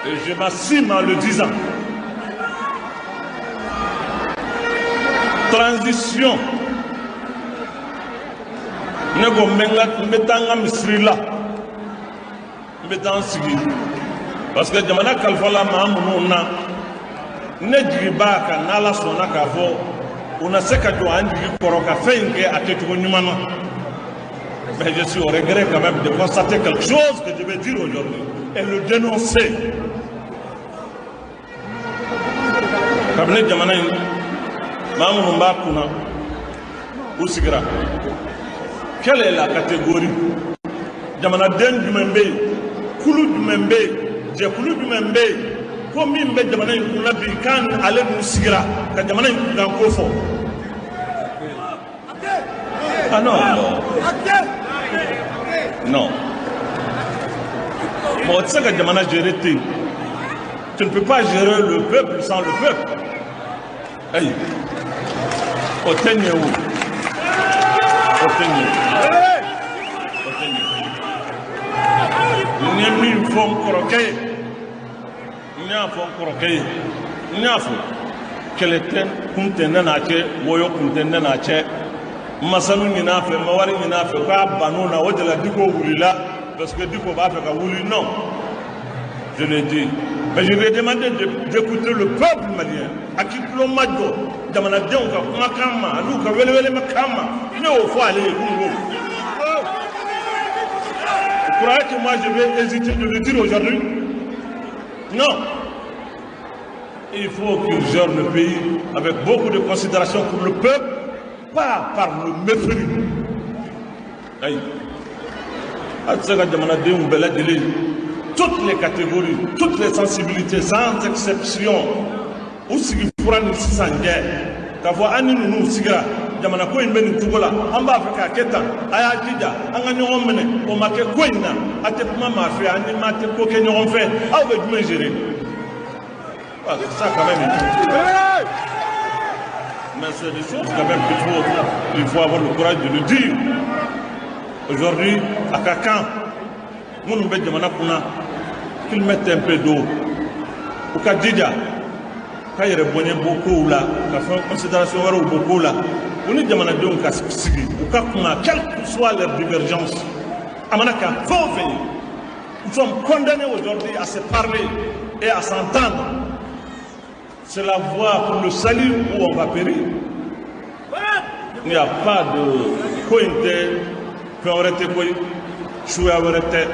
et je m'assume en le disant. Transition, ne ko n bɛ n ka n bɛ taa n ka misiri la, n bɛ taa n sigi, parce que jamana kalifala maa minnu na, ne jigi b'a kan, n'Ala sɔnna, k'a fɔ u na se ka jɔ an jigi kɔrɔ ka fɛn in kɛ a kɛcogo ɲuman na. Mais je suis au regret quand même de constater quelque chose que je vais dire aujourd'hui et le dénoncer. Kabini jamana in maa minnu b'a kunna u sigira, quelle est la catégorie? Jamanaden jumɛn bɛ yen, kulu jumɛn bɛ yen, jɛkulu jumɛn bɛ yen ko min bɛ jamana in kunna bi k'an ale n'u sigira ka jamana in kunkan ko fɔ? Ah non, non, non, mɔgɔ tɛ se ka jamana gérer ten. Tu ne peux pas gérer le peuple sans le peuple. Ayi, o tɛ ɲɛ, o o tɛ ɲɛ, o tɛ ɲɛ. N ye min fɔ n kɔrɔkɛ ye, n y'a fɔ n kɔrɔkɛ ye, n y'a fɔ, kɛlɛ tɛ, kun tɛ ne n'a cɛ, wɔyɔ kun tɛ ne n'a cɛ. N ma sanu ɲini a fɛ, n ma wari ɲini a fɛ, k'a ban'o na. O de la Dicko wulila, parce que Dicko b'a fɛ ka wuli. Non, je l'ai dit, mais je lui ai demandé d'écouter le peuple malien. A k'i tulo majɔ jamanadenw ka kumakan ma an'u ka welewelemakan ma. Ne y'o fɔ ale ye kunun ko. Vous croyez que moi je vais hésiter de le dire aujourd'hui? Non. Il faut qu'il gère le pays avec beaucoup de considération pour le peuple, pas par le mépris. Ayi, a tɛ se ka jamanadenw bɛɛ lajɛlen Toutes les catégories, toutes les sensibilités, sans exception, u sigi fura ni sisan cɛ k'a fɔ an ni ninnu sigira, jamana ko in bɛ nin cogo la, an b'a fɛ k'a kɛ tan, a y'a jija an ka ɲɔgɔn minɛ. O ma kɛ ko in na. A tɛ kuma maa fɛ, an ni maa tɛ ko kɛ ɲɔgɔn fɛ, aw bɛ jumɛn gérer? Ah, ça quand même. Mais c'est des choses quand même qu'il faut, il faut avoir le courage de le dire. Aujourd'hui, a ka kan minnu bɛ jamana kunna, qu'ils mettent un peu d'eau, u ka jija ka yɛrɛ bɔɲɛ bɔ kow la, ka fɛn considération wɛrɛw bɔ kow la, u ni jamanadenw ka sigi, u ka kuma, quelle que soit leur divergence. A mana kɛ fɛn o fɛn ye, nous sommes condamnés aujourd'hui à se parler et à s'entendre. C'est la voie pour le salut ou on va périr. Il n'y a pas de ko in tɛ fɛn wɛrɛ tɛ koyi, suya wɛrɛ tɛ.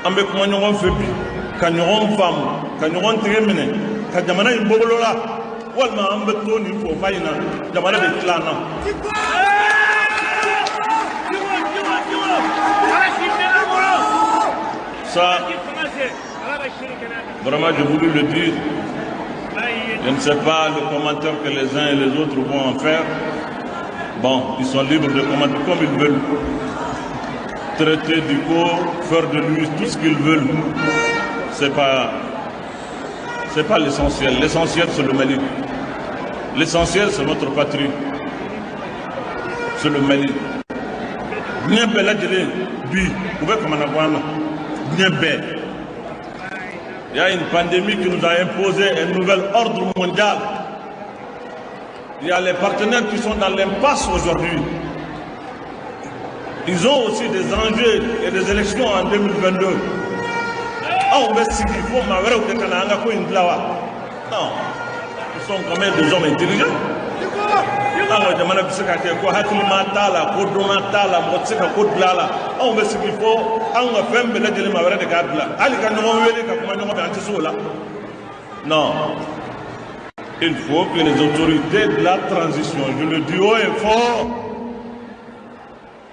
An bɛ kuma ɲɔgɔn fɛ bi ka ɲɔgɔn faamu, ka ɲɔgɔn tɛgɛ minɛ, ka jamana in bɔ bolo la, walima an bɛ to nin fɔfa in na, jamana bɛ tila an na. Ça, vraiment, j'ai voulu le dire. Je ne sais pas le commentaire que les uns et les autres vont en faire. Bon, ils sont libres de commenter comme ils veulent. Traiter du corps, faire de lui tout ce qu'ils veulent. C'est pas l'essentiel. L'essentiel, c'est le Mali. L'essentiel, c'est notre patrie. C'est le Mali. Diɲɛ bɛɛ lajɛlen bi u bɛ kamanagan na, diɲɛ bɛɛ. Il y a une pandémie qui nous a imposé un nouvel ordre mondial. Il y a les partenaires qui sont dans l'impasse aujourd'hui. Ils ont aussi des enjeux et des élections en 2022. Anw bɛ sigi fo maa wɛrɛw de ka na an ka ko in dilan wa? Non, ils sont quand même des hommes intelligents. An ka jamana bɛ se ka kɛ ko hakilima t'a la, ko dɔnna t'a la, mɔgɔ tɛ se ka ko dilan a la? Anw bɛ sigi fo anw ka fɛn bɛɛ lajɛlen maa wɛrɛ de k'a dilan? Hali ka ɲɔgɔn wele ka kuma ɲɔgɔn fɛ, an tɛ se o la. Non, il faut que les autorités de la transition, je le dis haut et fort,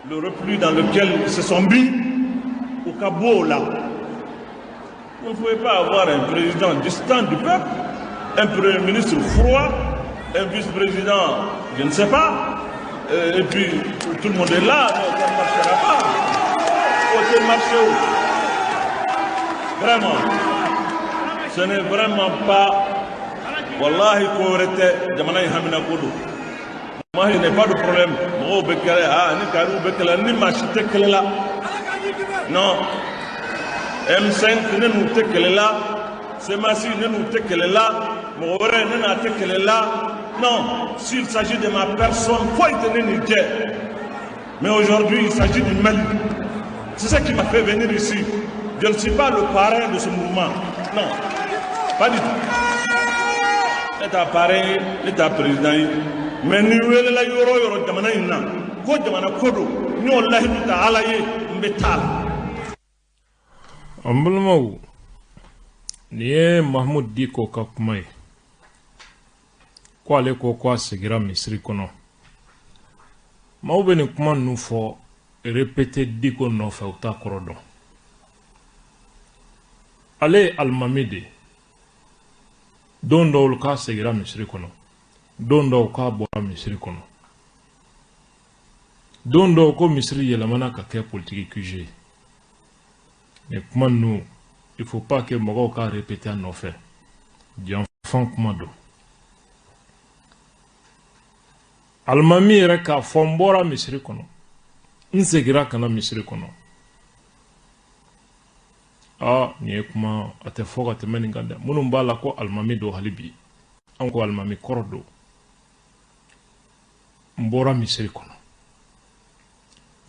le repli dans lequel ils se sont mis, u ka bɔ o la. Vous ne pouvez pas avoir un président distant du peuple, un premier ministre froid, un vice-président, je ne sais pas, et puis tout le monde est là. Non, ça ne marchera pas. Côté marché, vraiment, ce n'est vraiment pas, wallahi, ko wɛrɛ tɛ, jamana in hamina ko don. Moi, je n'ai pas de problème. Mɔgɔw bɛ kɛlɛ, ah, ni kariw bɛ kɛlɛ, ni maa si tɛ kɛlɛ la. Non, M5, ne n'u tɛ kɛlɛ la. CMAS, ne n'u tɛ kɛlɛ la. Mɔgɔ wɛrɛ, ne n'a tɛ kɛlɛ la. Non, s'il s'agit de ma personne, foyi tɛ ne ni cɛ. Mais aujourd'hui, il s'agit du Mali. C'est ça qui m'a fait venir ici. Je ne suis pas le parrain de ce mouvement, non, pas du tout. Ne t'a parrain ye, ne t'a président ye, mais ni welela yɔrɔ o yɔrɔ jamana in na ko jamana ko don, n y'o lahidu ta Ala ye, n bɛ taa la. An balimaw, nin ye Mahamudu Diko ka kuma ye, ko ale ko ko a segira misiri kɔnɔ. Maaw bɛ nin kuma ninnu fɔ, répéter Diko nɔfɛ, u t'a kɔrɔ dɔn. Ale ye alimami de ye. Don dɔw k'a segira misiri kɔnɔ, don dɔw k'a bɔra misiri kɔnɔ, don dɔw ko misiri yɛlɛmana ka kɛ politiki QG ye. Nin kuma ninnu, il faut pas que mɔgɔw k'a répéter a nɔfɛ, janfan kuma don. Alimami yɛrɛ k'a fɔ n bɔra misiri kɔnɔ, n segira ka na misiri kɔnɔ, aa, nin ye kuma a tɛ fɔ ka tɛmɛ nin kan dɛ. Minnu b'a la ko alimami don, hali bi an ko alimami kɔrɔ don, n bɔra misiri kɔnɔ,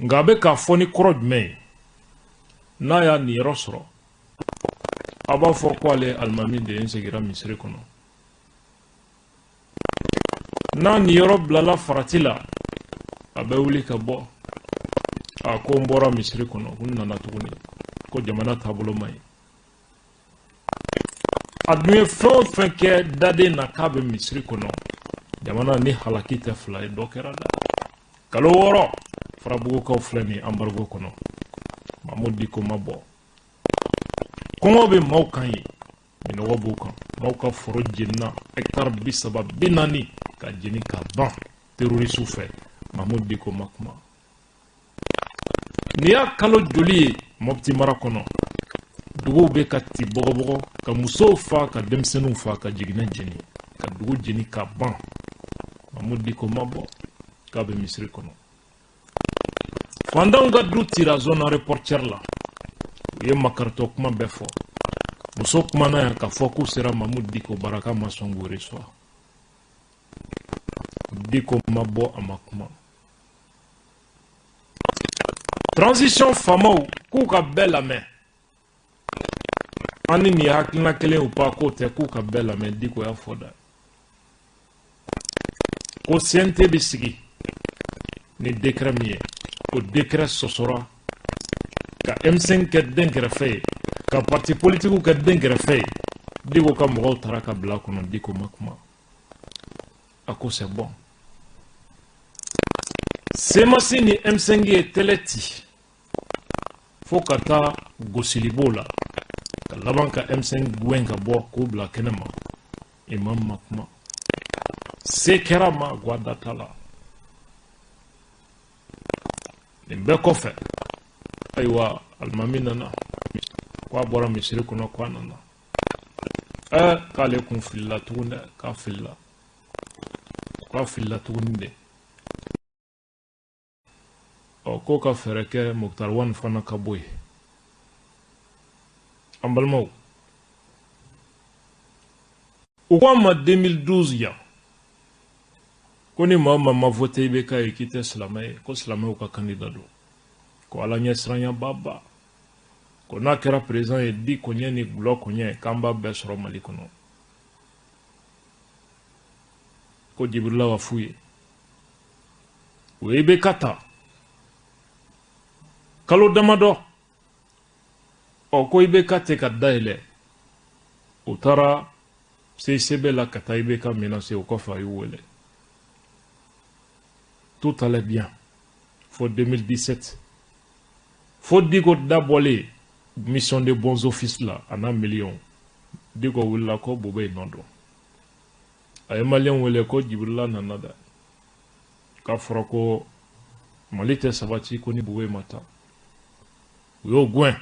nka a bɛ k'a fɔ ni kɔrɔ jumɛn ye? N'a y'a niyɔrɔ sɔrɔ, a b'a fɔ ko ale alimami de ye, n segira misiri kɔnɔ. N'a niyɔrɔ bilala farati la, a bɛ wuli ka bɔ, a ko n bɔra misiri kɔnɔ, ko n nana tuguni, ko jamana taabolo man ɲi. A dun ye fɛn o fɛn kɛ daden na k'a bɛ misiri kɔnɔ, jamana ni halaki tɛ fila ye, dɔ kɛra da. Kalo 6, Farabugukaw filɛ nin embargo kɔnɔ, Mamudu Diko ma bɔ. Kɔngɔ bɛ maaw kan yen, minɔgɔ b'u kan. Maaw ka foro jenina, hectare 30, 40 ka jeni ka ban terrorisiw fɛ. Mahmoud Dicko ma kuma. Nin y'a kalo joli ye Mopti mara kɔnɔ, duguw bɛ ka ci bɔgɔbɔgɔ, ka musow fa, ka denmisɛnninw fa, ka jiginɛ jeni, ka dugu jeni ka ban. Mahmoud Dicko ma bɔ k'a bɛ misiri kɔnɔ. Fantanw ka du cira zone aéroportuaire la, u ye makaritɔ kuma bɛɛ fɔ. Muso kumana yan k'a fɔ k'u sera Mahmoud Dicko bara, k'a ma sɔn k'u reçoit. Dicko ma bɔ, a ma kuma. Transition faamaw k'u ka bɛɛ lamɛn. An ni nin hakilina kelen u pa k'o tɛ, k'u ka bɛɛ lamɛn. Dicko y'a fɔ da ko CNT bɛ sigi ni décret min ye, o décret sɔsɔra ka M5 kɛ den kɛrɛfɛ ye, ka parti politique kɛ den kɛrɛfɛ ye. Dicko ka mɔgɔw taara ka bila kɔnɔ. Dicko ma kuma, a ko c'est bon. CMAS ni M5 ye tɛlɛ ci fo ka taa gosili b'o la, ka laban ka M5 gɛn ka bɔ k'u bila kɛnɛ ma. Imam ma kuma, se kɛra ma gwada t'a la. Nin bɛɛ kɔfɛ, ayiwa, alimami nana k'a bɔra misiri kɔnɔ, k'a nana ɛ k'ale kun filila tuguni dɛ, k'a filila, k'a filila tuguni de. Ɔ, k'o ka fɛɛrɛ kɛ Moctar Ouane fana ka bɔ yen. An balimaw, u ko an ma 2012 yan ko ni maa o maa ma voté IBK ye, k'i tɛ silamɛ ye, ko silamɛw ka candidat don, ko Ala ɲɛsiranya b'a ba, ko n'a kɛra président ye, di koɲɛ ni gulɔ koɲɛ, k'an b'a bɛɛ sɔrɔ Mali kɔnɔ. Ko Djibrila ka f'u ye, o ye IBK ta kalo damadɔ. Ɔ, ko IBK tɛ ka dayɛlɛ, u taara CICB la ka taa IBK menacer. O kɔfɛ, a y'u wele, tout allait bien fo 2017, fo Dicko dabɔlen mission de bons offices la, a n'a miliyɔn. Dicko wulila ko Boubèye nɔ don. A ye maliyɛn wele ko Djibrila nana dɛ, k'a fɔra ko Mali tɛ sabati ko ni Boubèye ma taa. U y'o gɛn.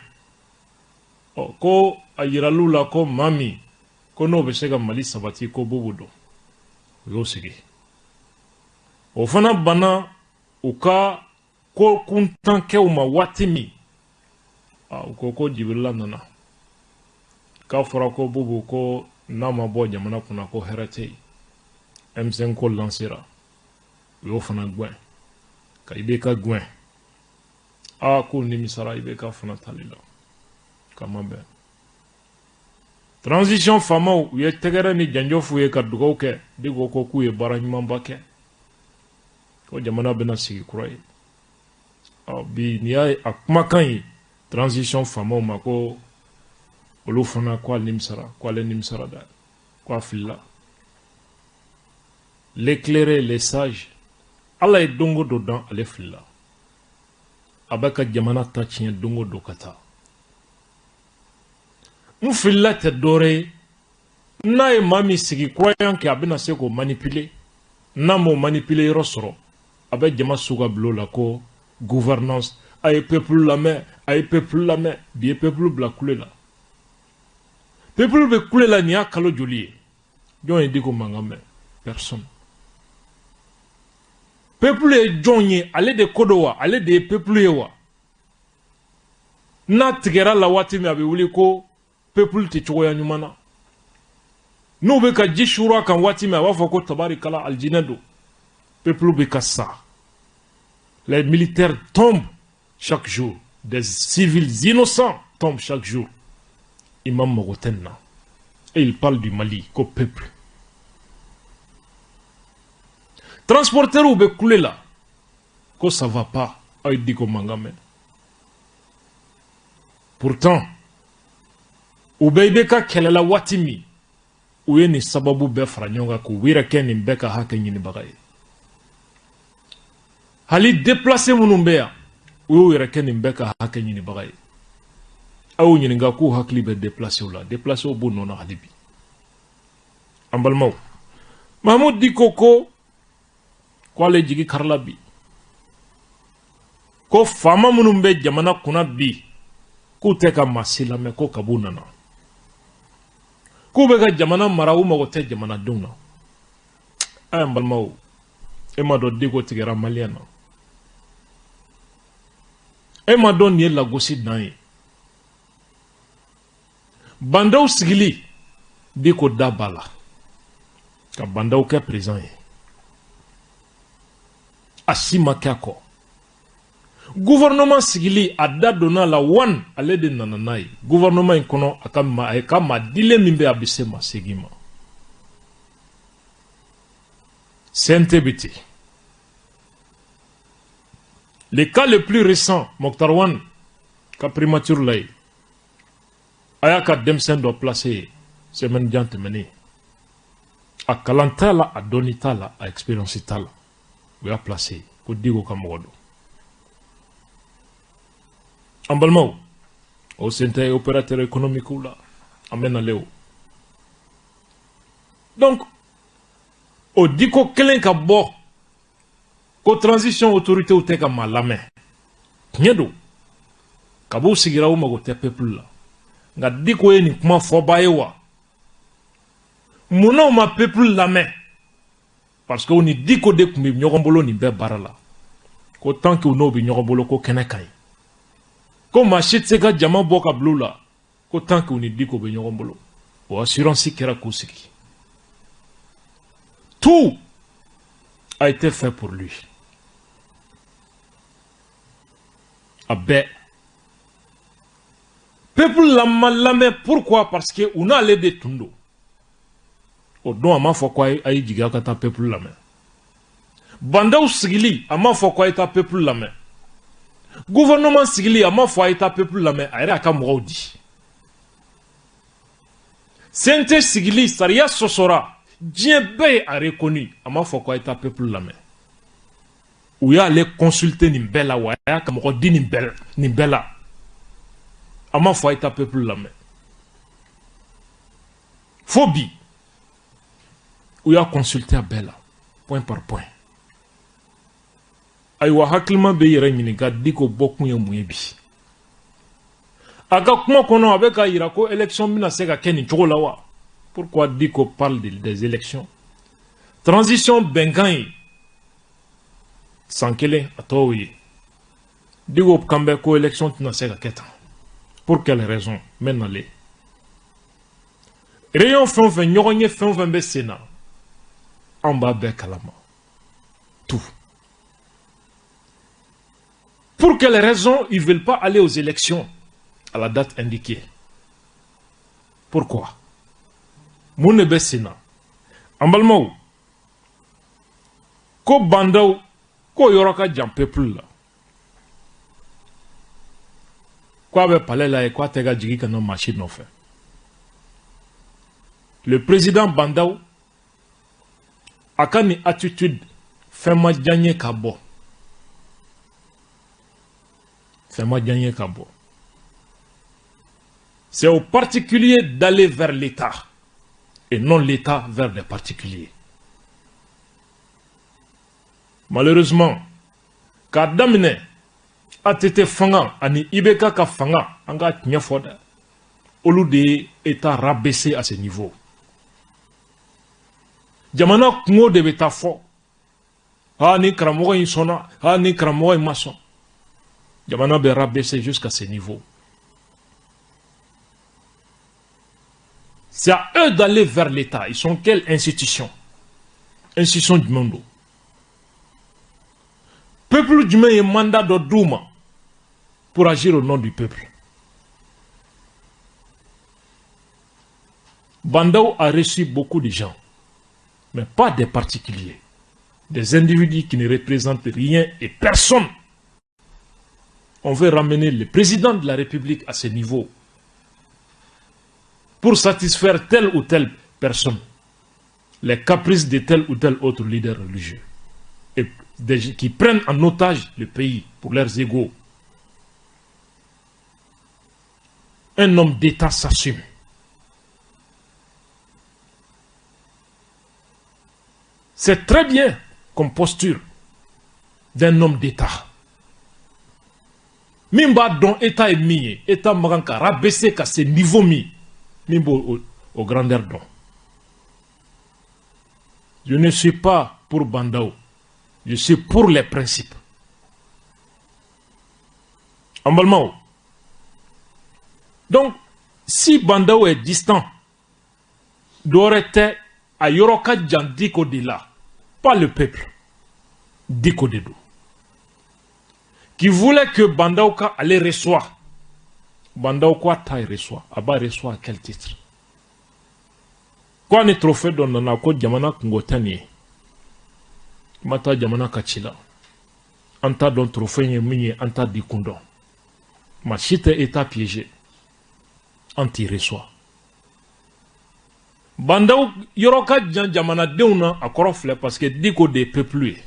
Ɔ, ko a yiral'u la ko maa min ko n'o bɛ se ka Mali sabati, ko Boubou don. U y'o sigi, o fana banna u ka ko kuntankɛw ma. Waati min u ko ko Djibrila nana k'a fɔra ko Boubou ko n'a ma bɔ jamana kunna, ko hɛrɛ tɛ yen, M5 ko lancera, u y'o fana gɛn ka IBK gɛn. Aa, k'u nimisara IBK fana tali la ka ma bɛn. Transition faamaw, u ye tɛgɛrɛ ni janjo f'u ye ka dugawu kɛ. Dicko ko k'u ye baara ɲumanba kɛ, ko jamana bɛna sigi kura ye. Ɔ, bi nin y'a a kumakan ye transition faamaw ma, ko olu fana ko ale nimisara, ko ale nimisara dɛ, ko a filila. L'éclairé, les sages, Ala ye don o don dan, ale filila. A bɛ ka jamana ta tiɲɛ don o don ka taa. N filila tɛ dɔwɛrɛ ye, n'a ye maa min sigi croyant kɛ a bɛna se k'o manipuler, n'a m'o manipuler yɔrɔ sɔrɔ, a bɛ jama su ka bila o la ko gouvernance, a ye peuple lamɛn, a ye peuple lamɛn. Bi ye peuple bila kule la, peuple bɛ kule la. Nin y'a kalo joli ye? Jɔn ye Dicko mankan mɛn? Personne. Peuple ye jɔn ye? Ale de ko don wa? Ale de ye peuple ye wa? N'a tigɛra la waati min, a bɛ wuli ko peuple tɛ cogoya ɲuman na. N'u bɛ ka ji suuru a kan waati min, a b'a fɔ ko tabarikala, alijinɛ don. Peuple bɛ ka sa, les militaires tombent chaque jour, des civils innocents tombent chaque jour. Imam mago tɛ nin na. Et il parle du Mali ko peuple. Transporteurs bɛ kule la ko ça va pas, aw ye Dicko mankan mɛn. Pourtant u bɛ IBK kɛlɛla waati min, u ye nin sababu bɛɛ fara ɲɔgɔn kan k'u yɛrɛ kɛ nin bɛɛ ka hakɛ ɲinibaga ye. Hali déplacé minnu bɛ yan, u y'u yɛrɛ kɛ nin bɛɛ ka hakɛ ɲinibaga ye. A y'u ɲininka k'u hakili bɛ déplacéw la, déplacéw b'u nɔ na hali bi. An balimaw, Mahamudu Diko ko k'ale jigi karila bi, ko faama minnu bɛ jamana kunna bi, k'u tɛ ka maa si lamɛn, ko kab'u nana k'u bɛ ka jamana mara, u mago tɛ jamanadenw na. Aya, n balimaw, e m'a dɔn Diko tigɛra maliyɛn na? E m'a dɔn nin ye lagosi dan ye? Bah N'Daw sigili, Diko da b'a la ka Bah N'Daw kɛ président ye, a si ma kɛ a kɔ. Gouvernement sigili, a da donna la wan, ale de nana n'a ye gouvernement in kɔnɔ. A ka ma, a ka maa dilen min bɛ, a bɛ se maa 8 ma. CNT bɛ ten. Le cas le plus récent, Moctar Ouane ka primature la ye, a y'a ka denmisɛn dɔ placé ye semaine jan tɛmɛnen. A kalan t'a la, a dɔnni t'a la, a expérience t'a la, u y'a placé ko Diko ka mɔgɔ don. An balimaw, o sen tɛ opérateur économique la, an bɛ nalen o. Donc o Diko kelen ka bɔ ko transition autorités tɛ ka maa lamɛn, tiɲɛ don, kab'u sigira u mago tɛ peuple la. Nka Diko ye nin kuma fɔba ye wa? Munna u ma peuple lamɛn? Parce que u ni Diko de tun bɛ ɲɔgɔn bolo nin bɛɛ baara la, ko tant que u n'o bɛ ɲɔgɔn bolo, ko kɛnɛ ka ɲi, ko maa si tɛ se ka jama bɔ ka bila u la, ko tant que u ni Diko bɛ ɲɔgɔn bolo. O assurance kɛra k'u sigi. Tout a été fait pour lui, a bɛɛ. Peuple la ma lamɛn, pourquoi? Parce que u n'ale de tun don. O don, a m'a fɔ ko a ye jigin aw ka taa peuple lamɛn. Bah N'Daw sigili, a m'a fɔ ko a ye taa peuple lamɛn. Gouvernement sigili, a m'a fɔ a ye taa peuple lamɛn. A yɛrɛ y'a ka mɔgɔw di. CNT sigili, sariya sɔsɔra, diɲɛ bɛɛ ye a reconnu, a m'a fɔ ko a ye taa peuple lamɛn. U y'ale consulter nin bɛɛ la wa, a y'a ka mɔgɔ di nin bɛɛ la, a m'a fɔ a ye taa peuple lamɛn. Fo bi, u y'a consulter a bɛɛ la, point par point. Ayiwa, hakilima bɛ yɛrɛ ɲininka, Diko bɔkun ye mun ye bi? A ka kuma kɔnɔ, a bɛ k'a yira ko élection bɛna se ka kɛ nin cogo la wa? Pourquoi Diko parle des élections? Transition bɛnkan ye san kelen, a tɔw ye. Diko kan bɛ ko élection tɛna se ka kɛ tan. Pour quelle raison? N bɛ nalen. Réunion fɛn o fɛn, ɲɔgɔn ye fɛn o fɛn bɛ sen na, anw b'a bɛɛ kalama, tout. Pour quelle raison ils veulent pas aller aux élections à la date indiquée? Pourquoi? Mun de bɛ sen na? An balimaw, ko Bah N'Daw ko yɔrɔ ka jan peuple la, ko a bɛ palais la ye, ko a tɛ ka jigin ka na maa si nɔfɛ. Le président Bah N'Daw, a ka nin attitude, fɛn ma diya n ye ka bɔ, fɛn ma diya n ye ka bɔ. C'est aux particuliers d'aller vers l'État et non l'État vers des particuliers. Malheureusement, k'a daminɛ ATT fanga ani IBK ka fanga, an ka tiɲɛ fɔ dɛ, olu de ye État rabaissé à ce niveau. Jamana kungo de bɛ taa fɔ, ah, ni karamɔgɔ in sɔnna, ah, ni karamɔgɔ in ma sɔn. Jamana bɛ rabaissé jusqu'à ce niveau. C'est à eux d'aller vers l'État. Ils sont quelle institution? Institution jumɛn don? Peuple jumɛn ye mandat dɔ d'u ma pour agir au nom du peuple? Bah N'Daw a reçu beaucoup de gens, mais pas des particuliers, des individus qui ne représentent rien et personne. On veut ramener le président de la République à ce niveau pour satisfaire telle ou telle personne, les caprices de tel ou tel autre leader religieux, et qui prennent en otage le pays pour leurs égos. Un homme d'État s'assume. C'est très bien comme posture d'un homme d'État. Min b'a dɔn État ye min ye, État man kan ka rabaisser ka se niveau min, min b'o o grandeur dɔn. Je ne suis pas pour Bah N'Daw, je suis pour les principes. An balimaw, donc si Bah N'Daw est distant, dɔwɛrɛ tɛ, a yɔrɔ ka jan Diko de la, pas le peuple. Diko de don qui voulait que Bah N'Daw ka ale reçoit. Bah N'Daw ko a t'a reçoit. A b'a reçoit à quel titre? Ko a ni trophée dɔ nana ko jamana kungo tɛ nin ye, i ma taa jamana ka ci la, an t'a dɔn trophée ye min ye, an t'a di kun dɔn. Maa si tɛ État piégé, an t'i reçoit. Bah N'Daw yɔrɔ ka jan jamanadenw na, a kɔrɔ filɛ, parce que Diko de ye peuple ye.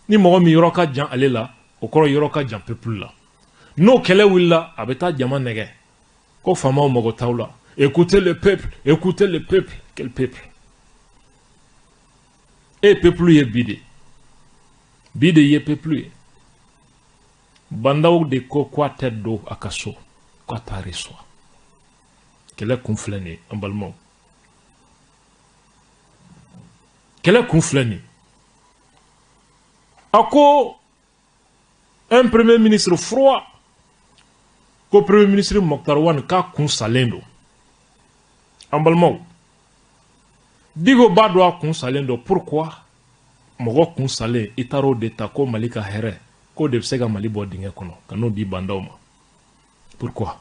Ni mɔgɔ min yɔrɔ ka jan ale la, o kɔrɔ yɔrɔ ka jan peuple la. N'o kɛlɛ wulila, a bɛ taa jama nɛgɛ ko faamaw mago t'aw la. Écoutez le peuple, écoutez le peuple. Quel peuple? E ye peuple ye bi de, bi de ye peuple ye. Bah N'Daw de ko ko a tɛ don a ka so, k'a t'a reçoit. Kɛlɛ kun filɛ nin ye, an balimaw, kɛlɛ kun filɛ nin ye. A ko un premier ministre froid, ko premier ministre Moctar Ouane k'a kun salen don. An balimaw, Diko b'a dɔn a kun salen don. Pourquoi mɔgɔ kun salen, i taar'o de ta ko Mali ka hɛrɛ, k'o de bɛ se ka Mali bɔ dingɛ kɔnɔ, ka n'o di Bah N'Daw ma? Pourquoi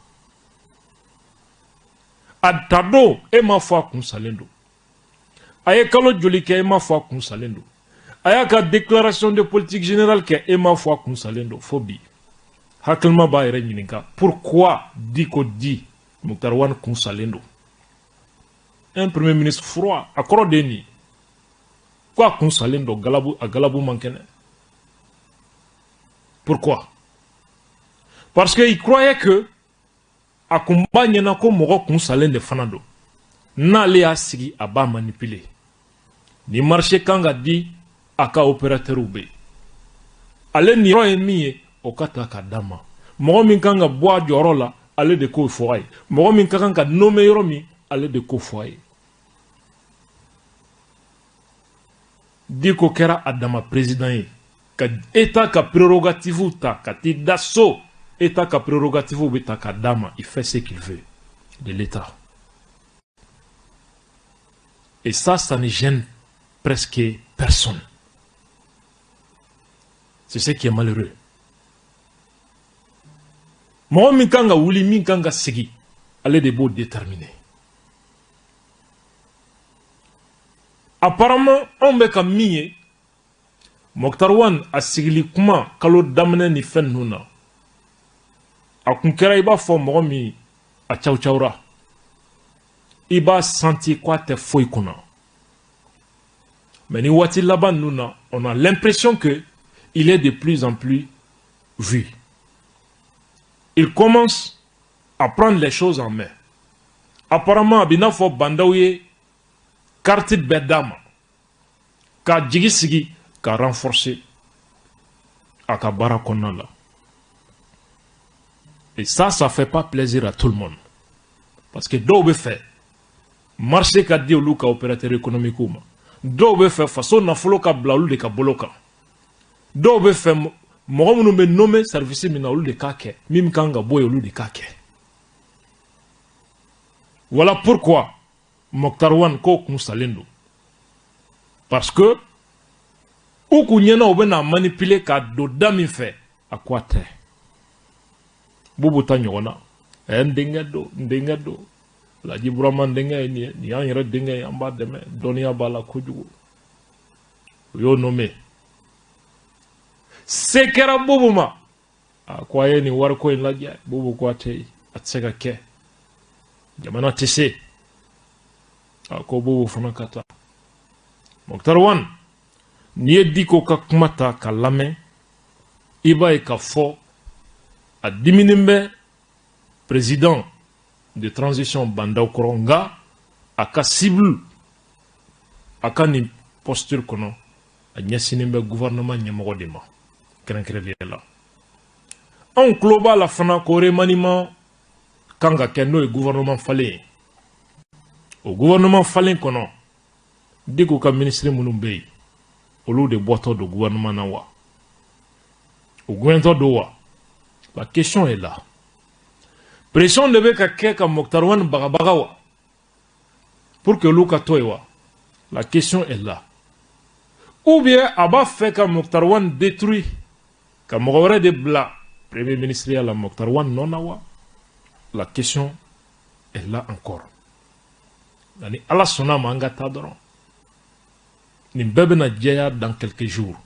a ta don, e m'a fɔ a kun salen don? A ye kalo joli kɛ, e m'a fɔ a kun salen don? A y'a ka déclaration de politique générale kɛ, e m'a fɔ a kun salen don. Fo bi, hakilima b'a yɛrɛ ɲininka pourquoi Diko di Moctar Ouane kun salen don. Un premier ministre froid, a kɔrɔ de ye nin ye ko a kun salen don, galabu, a galabu man kɛnɛ. Pourquoi? Parce que il croyait que a kun b'a ɲɛna ko mɔgɔ kun salen de fana don, n'ale y'a sigi, a b'a manipuler. Ni marché kan ka di a ka opérateur bɛ yen, ale niyɔrɔ ye min ye, o ka ta ka d'a ma. Mɔgɔ min kan ka bɔ a jɔyɔrɔ la, ale de k'o fɔ a ye. Mɔgɔ min ka kan ka nommer yɔrɔ min, ale de k'o fɔ a ye. Diko kɛra a dama président ye ka État ka prérogative ta ka t'i da so. État ka prérogative bɛ ta ka d'a ma, il fait ce qu'il veut de l'État et ça, ça ne gêne presque personne. C'est ce qui est malheureux. Mɔgɔ min kan ka wuli, min kan ka sigi, ale de b'o déterminer. Apparemment, anw bɛ ka min ye, Moctar Ouane a sigili kuma kalo daminɛ ni fɛn ninnu na, a kun kɛra i b'a fɔ mɔgɔ min a caw cawra, i b'a senti k'a tɛ foyi kunna. Mais ni waati laban ninnu na, on a l'impression que il est de plus en plus vu. Il commence à prendre les choses en main. Apparemment, a bɛ n'a fɔ Bah N'Daw ye carte bɛɛ d'a ma k'a jigi sigi, ka renforcer a ka baara kɔnɔna la. Et ça, ça fait pas plaisir à tout le monde, parce que dɔw bɛ fɛ marché ka di olu ka opérateur économique ma, dɔw bɛ fɛ faso nafolo ka bila olu de ka bolo kan, dɔw bɛ fɛ mɔgɔ minnu bɛ nommer service min na, olu de k'a kɛ, min kan ka bɔ yen, olu de k'a kɛ. Voilà pourquoi Moctar Ouane k'o kun salen don, parce que u k'u ɲɛna u bɛna manipuler k'a don da min fɛ, a ko a tɛ. Bubu ta ɲɔgɔn na, ɛ, n denkɛ don, n denkɛ don, Laji Burama n denkɛ ye nin ye, nin y'an yɛrɛ denkɛ ye, an b'a dɛmɛ, dɔnniya b'a la kojugu, u y'o nommé. Se kɛra Bubu ma, a ko a ye nin wariko in lajɛ. Bubu ko a tɛ, a tɛ se ka kɛ, jamana tɛ se. A ko Bubu fana ka taa. Moctar Ouane, n'i ye Diko ka kuma ta ka lamɛn, i b'a ye k'a fɔ a diminen bɛ. Président de transition Bah N'Daw kɔrɔ, nka a ka cible, a ka nin posture kɔnɔ, a ɲɛsinnen bɛ gouvernement ɲɛmɔgɔ de ma kɛrɛnkɛrɛnnenya la. Anw tulo b'a la fana ko remaniement kan ka kɛ, n'o ye gouvernement falen ye. O gouvernement falen kɔnɔ, Dicko ka ministre minnu bɛ yen, olu de bɔtɔ don gouvernement na wa, o gɛntɔ don wa? La question est là. Pression de bɛ ka kɛ ka Moctar Ouane bagabaga wa, pour que olu ka to yen wa? La question est là. Ou bien a b'a fɛ ka Moctar Ouane détruire, ka mɔgɔ wɛrɛ de bila premier ministre ya la Moctar Ouane nɔ na wa? La question est là encore. Nka ni Ala sɔnna a ma, an ka taa dɔrɔn, nin bɛɛ bɛna jɛya dans quelques jours.